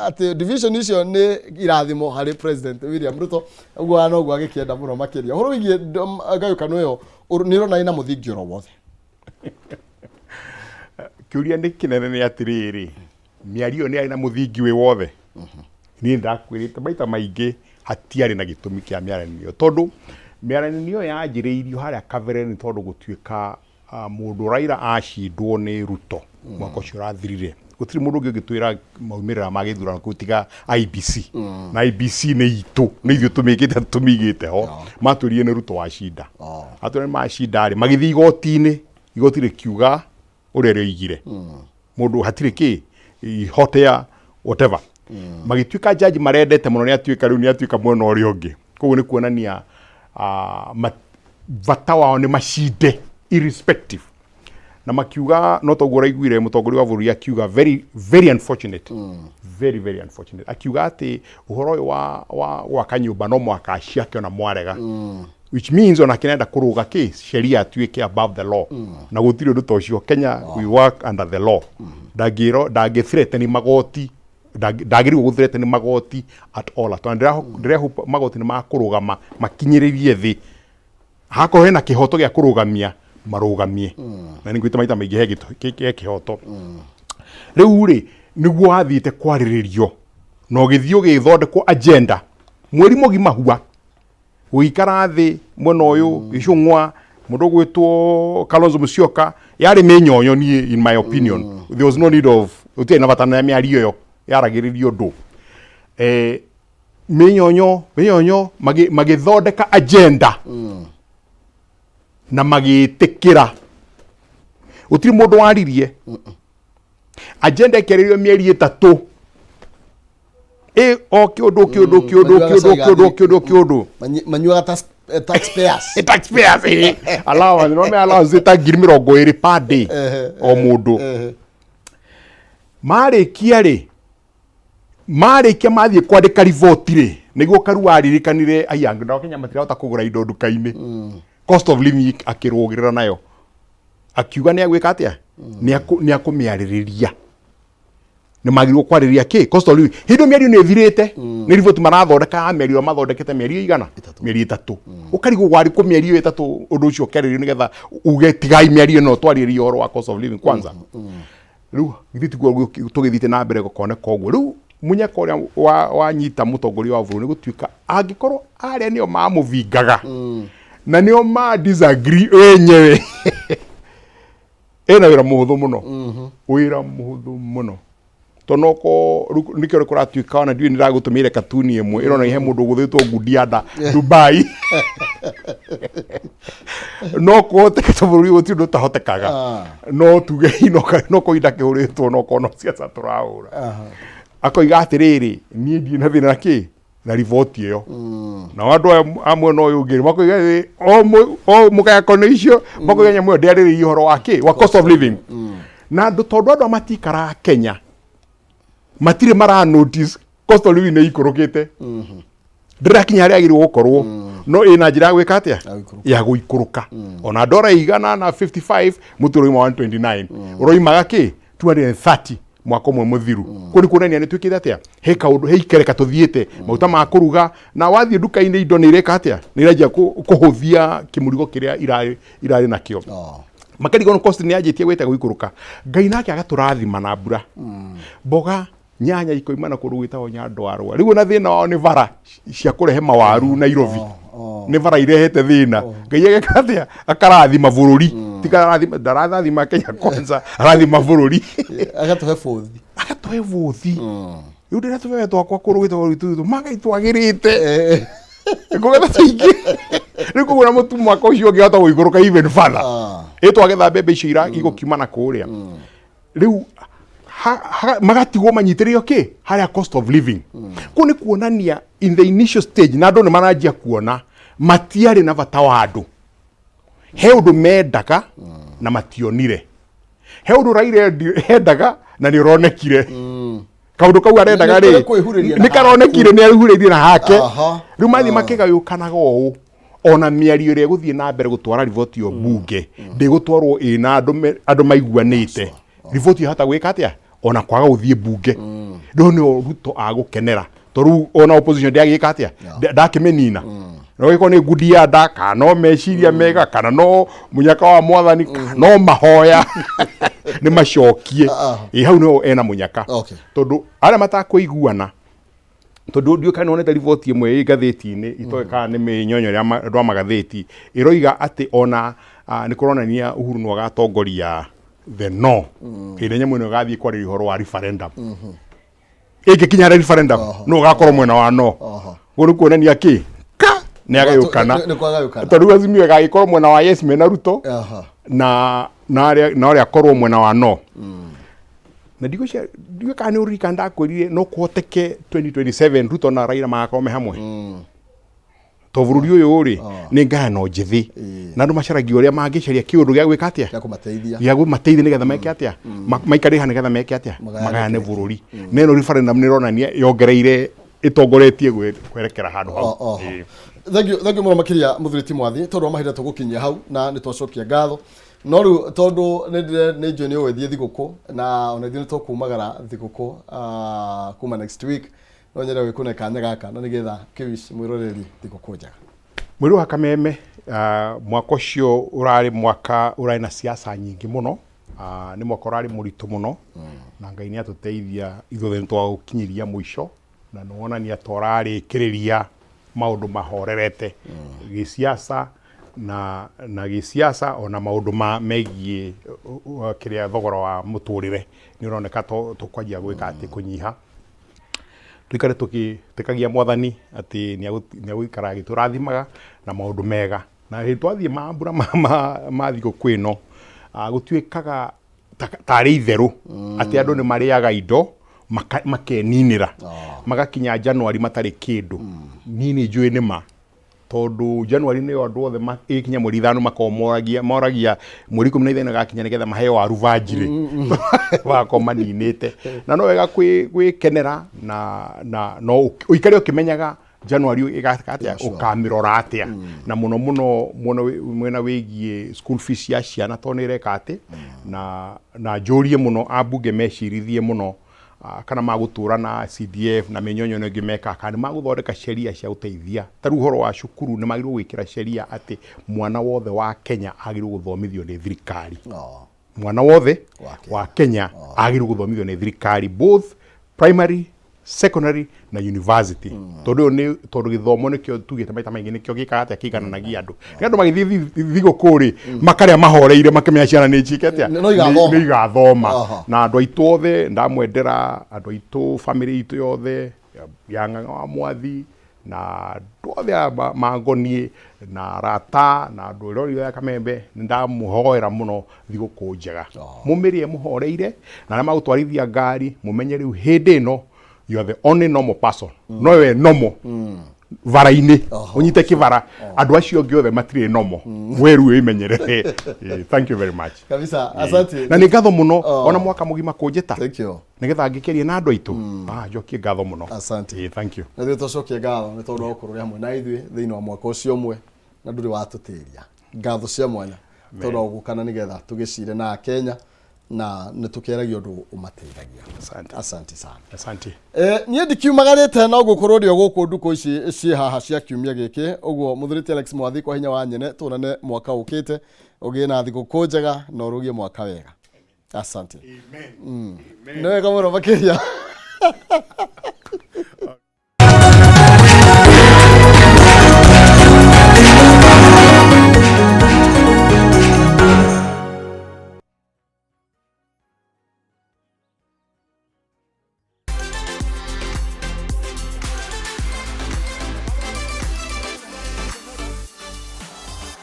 atĩ division icio nĩ irathimo harĩ President William Ruto, ũguo noguo agĩkĩenda mũno makĩria. Ũhoro wĩgiĩ ngayũkano ĩyo nĩ ũrona ĩna mũthingi oro wothe? Kĩũria nĩ kĩnene nĩ atĩrĩrĩ, mĩario ĩyo nĩ yarĩ na mũthingi wĩ wothe? Niĩ ndakwĩrĩte maita maingĩ hatiarĩ na gĩtũmi kĩa mĩaranĩrio, tondũ mĩaranĩrio ĩyo yanjĩrĩirio harĩa kabere nĩ tondũ gũtuĩka mũndũ Raila acindwo nĩ Ruto mwaka ũcio ũrathirire, gũtirĩ mũndũ ũngĩ ũngĩtwĩra maumĩrĩra ma gĩthurano kĩu tiga IEBC. Na IEBC nĩ itũ, nĩ ithuĩ tũmĩkĩte, tũmĩigĩte ho. Matwĩrire nĩ Ruto wacinda. Atwĩra nĩ macinda rĩ, magĩthiĩ igoti-inĩ, igoti rĩkiuga ũrĩa rĩoigire mũndũ hatirĩ kĩ hot air whatever. Magĩtuĩka jaji marendete mũno nĩ atuĩka rĩu nĩ atuĩka mwena ũrĩa ũngĩ. Koguo nĩ kuonania bata wao nĩ macinde irrespective. Na makiuga no toguo ũraiguire mũtongoria wa bũrũri akiuga very very unfortunate, very very unfortunate, akiuga atĩ ũhoro ũyũ wa gwaka nyũmba no mũhaka ciake ona mwarega, which means ona kĩrenda kũrũga kĩ sheria atuĩke above the law. Na gũtirĩ ũndũ ta ũcio Kenya, we work under the law. Ndangĩro ndangĩ magoti, ndagĩrĩirwo gũ threaten magoti at all at all. Ndĩrehope magoti nĩ makũrũgama makinyĩrĩrie thĩ, hakorwo hena kĩhoto gĩa kũrũgamia marũgamie. Na nĩ ngwĩte maita maingĩ he kĩhoto. Rĩu rĩ nĩguo wathiĩte kwarĩrĩrio na ũgĩthiĩ ũgĩthondekwo agenda mweri mũgima hua gũikara thĩ mwena ũyũ Gĩcũng'wa, mũndũ ũgwĩtwo Kalonzo Musyoka yarĩ mĩnyonyo. Niĩ in my opinion there was no need of, gũtirĩ na bata na mĩario ĩyo yaragĩrĩrio ũndũ mĩnyonyo mĩnyonyo. Magĩthondeka agenda na magĩtĩkĩra, gũtirĩ mũndũ waririe. Agenda ĩkĩarĩrio mĩeri 3 ĩ o kĩũndũ kĩũndũ kĩũndũ kĩũndũ kĩũndũ kĩũndũ kĩũndũ. Manyuaga taxpayers. Taxpayers allowance no me allowance ta 20,000 per day o mũndũ. Marĩkia rĩ, marĩkia mathiĩ kwandĩka riboti rĩ, nĩguo Karua aririkanire aya nao Kenya matirahota kũgũra indo nduka-inĩ, cost of living akĩrũgĩrĩra nayo, akiuga nĩ agwĩka atĩa, nĩ akũmĩarĩrĩria, nĩ magĩrĩirwo kwarĩrĩria kĩ cost of living. Hĩndĩ ĩyo mĩario nĩ ĩthirĩte, nĩ riboti marathondeka ya mĩario ĩrĩa mathondekete mĩeri ĩigana, mĩeri 3. Ũkarigwo warĩ kũ mĩeri ĩyo 3 ũndũ ũcio ũkĩarĩrĩrio, nĩgetha uge tigai mĩario ĩno, twarĩrĩria ũhoro wa cost of living kwanza. Rĩu githĩ tiguo tũgĩthiĩte na mbere gũkoneka ũguo? Rĩu mũnyaka ũrĩa wanyita mũtongoria wa bũrũri nĩ gũtuĩka angĩkorwo arĩa nĩo mamũbingaga na nĩo ma disagree wenyewe, ĩna wĩra mũhũthũ mũno, wĩra mũhũthũ mũno, tondũ noko nĩkĩo kũratuĩka ona ndiũĩ nĩndagũtũmĩire katuni ĩmwe ĩrona he mũndũ ũgũthĩtwo ngundi ya nda Dubai. No kũhoteke ta bũrũri gũtirĩ ũndũ ũtahotekaga. No tuge no koinda kĩhũrĩtwo no korwo no ciaca tũrahũra. Akoiga atĩrĩrĩ, niĩ ndirĩ na thĩna na kĩ na riboti ĩyo. Nao andũ aya a mwena ũyũ ũngĩ makoiga o mũgayakano icio makoiga nyamũ ĩyo ndĩarĩrĩirie ũhoro wa kĩ wa cost of living. Na andũ tondũ andũ aya matikaraga Kenya matirĩ mara notice cost of living nĩ ikũrũkĩte, ndĩrakinya harĩa agĩrĩirwo gũkorwo, no ĩna njĩra ya gwĩka atĩa ya gũikũrũka. Ona ndora 155 mũtu ũroima 129, ũroimaga kĩ 230 Mwaka ũmwe mũthiru kũu nĩ kuonania nĩ twĩkĩte atĩa, he kaũndũ, he ikereka tũthiĩte. Maguta ma kũruga na wathiĩ nduka-inĩ indo nĩ ireka atĩa, nĩ iranjia kũhũthia kĩmũrigo kĩrĩa irarĩ nakĩo. Makarigwo cost nĩ yanjĩtie gwĩta gũikũrũka. Ngai nake agatũrathima na mbura, mboga, nyanya ikoima na kũndũ gwĩtagwo Nyandwarua. Rĩu ona thĩna wao nĩ bara cia kũrehe mawaru Nairobi, nĩ bara irehete thĩna. Ngai ageka atĩa? Akarathima bũrũri. Tikarathima, ndarathima Kenya Kwanza, arathima bũrũri. Agatũhe bũthi. Agatũhe bũthi. Rĩu ndĩra tũbebe twakwa kũndũ gwĩtagwo Rũitũrũtũ magai twagĩrĩte ngũgetha tũingĩ. Rĩu kũgũra mũtu mwaka ũcio ũngĩ wahota gũikũrũka even further. Ĩ twagetha mbembe icio ira igũkiuma na kũrĩa rĩu magatigwo manyitĩrĩrio kĩ harĩa cost of living. Kũu nĩ kuonania in the initial stage na andũ nĩ maranjia kuona matiarĩ na bata wa andũ. He ũndũ mendaga na mationire, he ũndũ Raila endaga na nĩ ũronekire. Kaũndũ kau arendaga Nĩ rĩ kwĩhurĩria na nĩ karonekire, nĩ arihurĩirie na hake. Rĩu mathiĩ makĩgayũkanaga ũũ, ona mĩario ĩrĩa ĩgũthiĩ na mbere gũtwara riboti ĩyo mbunge ndĩgũtwarwo ĩna andũ andũ maiguanĩte. Riboti ĩyo hata gwĩka atĩa ona kwaga gũthiĩ mbunge, rĩu nĩo Ruto agũkenera tondũ rĩu ona opposition ndĩagĩka atĩa, ndakĩmĩnina. No gĩkorwo nĩ ngundi ya nda kana no meciria mega kana no mũnyaka wa mwathani kana no mahoya nĩ macokie. Ĩ hau nĩho ena mũnyaka tondũ arĩa matakũiguana, tondũ ndiũĩ kana nĩwonete riboti ĩmwe ĩ ngathĩti-inĩ, itoĩ kana nĩ mĩnyonyo ya andũ a magathĩti, ĩroiga atĩ ona nĩ kũronania Uhuru no agatongoria the no hĩndĩ ĩrĩa nyamũ ĩno ĩgathiĩ kwarĩria ũhoro wa referendum. Ĩngĩkinya harĩa referendum no ũgakorwo mwena wa no. Ũguo nĩ kuonania kĩ ka nĩ agayũkana. Nĩ kwagayũkana. Tondũ rĩu Azimio ĩgagĩkorwo mwena wa yes mena Ruto na ũrĩa akorwo mwena wa no. Na ndigwĩciria, ndiũĩ kana nĩ ũririkana ndakwĩrire no kũhoteke 2027 Ruto na Raila magakorwo me hamwe, to bũrũri ũyũ rĩ nĩ ngayano njĩthĩ na andũ macaragia ũrĩa mangĩcaria kĩũndũ gĩa gwĩka atĩa, gĩa kũmateithia, gĩa kũmateithia nĩgetha meke atĩa, maikarĩre haha nĩgetha meke atĩa, magayane bũrũri. Na ĩno referendum nĩ ĩronania yongereire ĩtongoretie kwerekera handũ hau. Ĩĩ. Thank you, thank you mũno makĩria mũthuri ti Mwathi. Tondũ wa mahinda tũgũkinyia hau na nĩ twacokia ngatho, no rĩu tondũ nĩ nĩ njũĩ nĩ ũgũgĩthiĩ thigũkũ na ona ithuĩ nĩ tũkumagara thigũkũ kuma next week, no nyende gũgĩkũne kanya gaka na nĩgetha kĩwish mwĩroreri thigũkũ njega. Mweri wa Kameme, mwaka ũcio ũrarĩ mwaka ũrarĩ na siasa nyingĩ mũno. Nĩ mwaka ũrarĩ mũritũ mũno na Ngai nĩ atũteithia ithuothe nĩ twaũkinyiria mũico na nĩ wonania ta ũrarĩkĩrĩria maũndũ mahorerete gĩsiasa na gĩsiasa ona maũndũ ma megiĩ kĩrĩa thogora wa mũtũrĩre nĩ ũroneka tũkwanjia gwĩka atĩ kũnyiha. Tũikare tũgĩtĩkagia mwathani atĩ nĩ egũikara agĩtũrathimaga na maũndũ mega. Na hĩndĩ twathiĩ mambura ma thigũkũ ĩno, gũtuĩkaga tarĩ itherũ atĩ andũ nĩ marĩaga indo makeninĩra magakinya Januari matarĩ kĩndũ. Niĩ nĩ njũĩ nĩ ma, tondũ Januari nĩyo andũ othe ĩgĩkinya mweri 5 makoragwo moragia mweri 15 gakinya nĩgetha maheo waru banjirĩ, magakorwo maninĩte. Na no wega gwĩkenera na no ũikare ũkĩmenyaga Januari ĩgaka atĩa, ũkamĩrora atĩa, na mũno mũno mwena wĩgiĩ school fees cia ciana tondũ nĩ ĩreka atĩ na njũrie mũno ambunge mecirithie mũno kana magũtũra na CDF na mĩnyonyo ĩno ĩngĩ mekaga, kana nĩ magũthondeka sheria cia gũteithia. Ta rĩu ũhoro wa cukuru nĩ magĩrĩirwo gwĩkĩra sheria atĩ mwana wothe wa Kenya agĩrĩirwo gũthomithio nĩ thirikari. Mwana wothe wa Kenya agĩrĩirwo gũthomithio nĩ thirikari, both primary, secondary na university, tondũ ũyũ nĩ tondũ gĩthomo nĩkĩo tugĩte maita maingĩ nĩkĩo gĩkaga atĩa, kĩigananagia andũ. Nĩ andũ magĩthiĩ thigũkũ rĩ, makarĩa mahoreire makĩmenya ciana nĩ ciĩke atĩa, No igathoma. Nĩ igathoma. Na andũ aitũ othe ndamwendera, andũ aitũ, family itũ yothe ya Ng'ang'a wa Mwathi na andũ othe aya mangoniĩ na arata na andũ ĩrori ya Kamembe, nĩ ndamũhoera mũno thigũkũ njega. Mũmĩrĩe mũhoreire, na arĩa magũtwarithia ngari mũmenye rĩu hĩndĩ ĩno you are the only normal person. No we normal bara-inĩ ũnyite kĩbara, andũ acio angĩ othe matirĩ normal. We rĩu wĩmenyerere. Thank you very much. Kabisa, asante. Na nĩ ngatho mũno ona mwaka mũgima kũnjĩta nĩgetha ngĩkĩaria na andũ aitũ. Njokie ngatho mũno. Asante. Thank you. Na ithuĩ tũcokie ngatho nĩ tondũ wa gũkorwo ũrĩ hamwe na ithuĩ thĩinĩ wa mwaka ũcio ũmwe na ndũrĩ watũtĩria. Ngatho cia mwanya tondũ wa gũkana nĩgetha tũgĩcire na Kenya. Na nĩ tũkĩaragia ũndũ ũmateithagia. Asante sana. Asante. Niĩ ndikiumagarĩte no ngũkorwo ndĩ o gũkũ ndukũ ici ciĩ haha cia kiumia gĩkĩ. Ũguo mũthurĩti Alex Mwathi, kwa hinya wa nyene, tuonane mwaka ũkĩte. Ũgĩe na thigũkũ njega na ũrũgie mwaka wega. Asante. Nĩ wega mũno makĩria.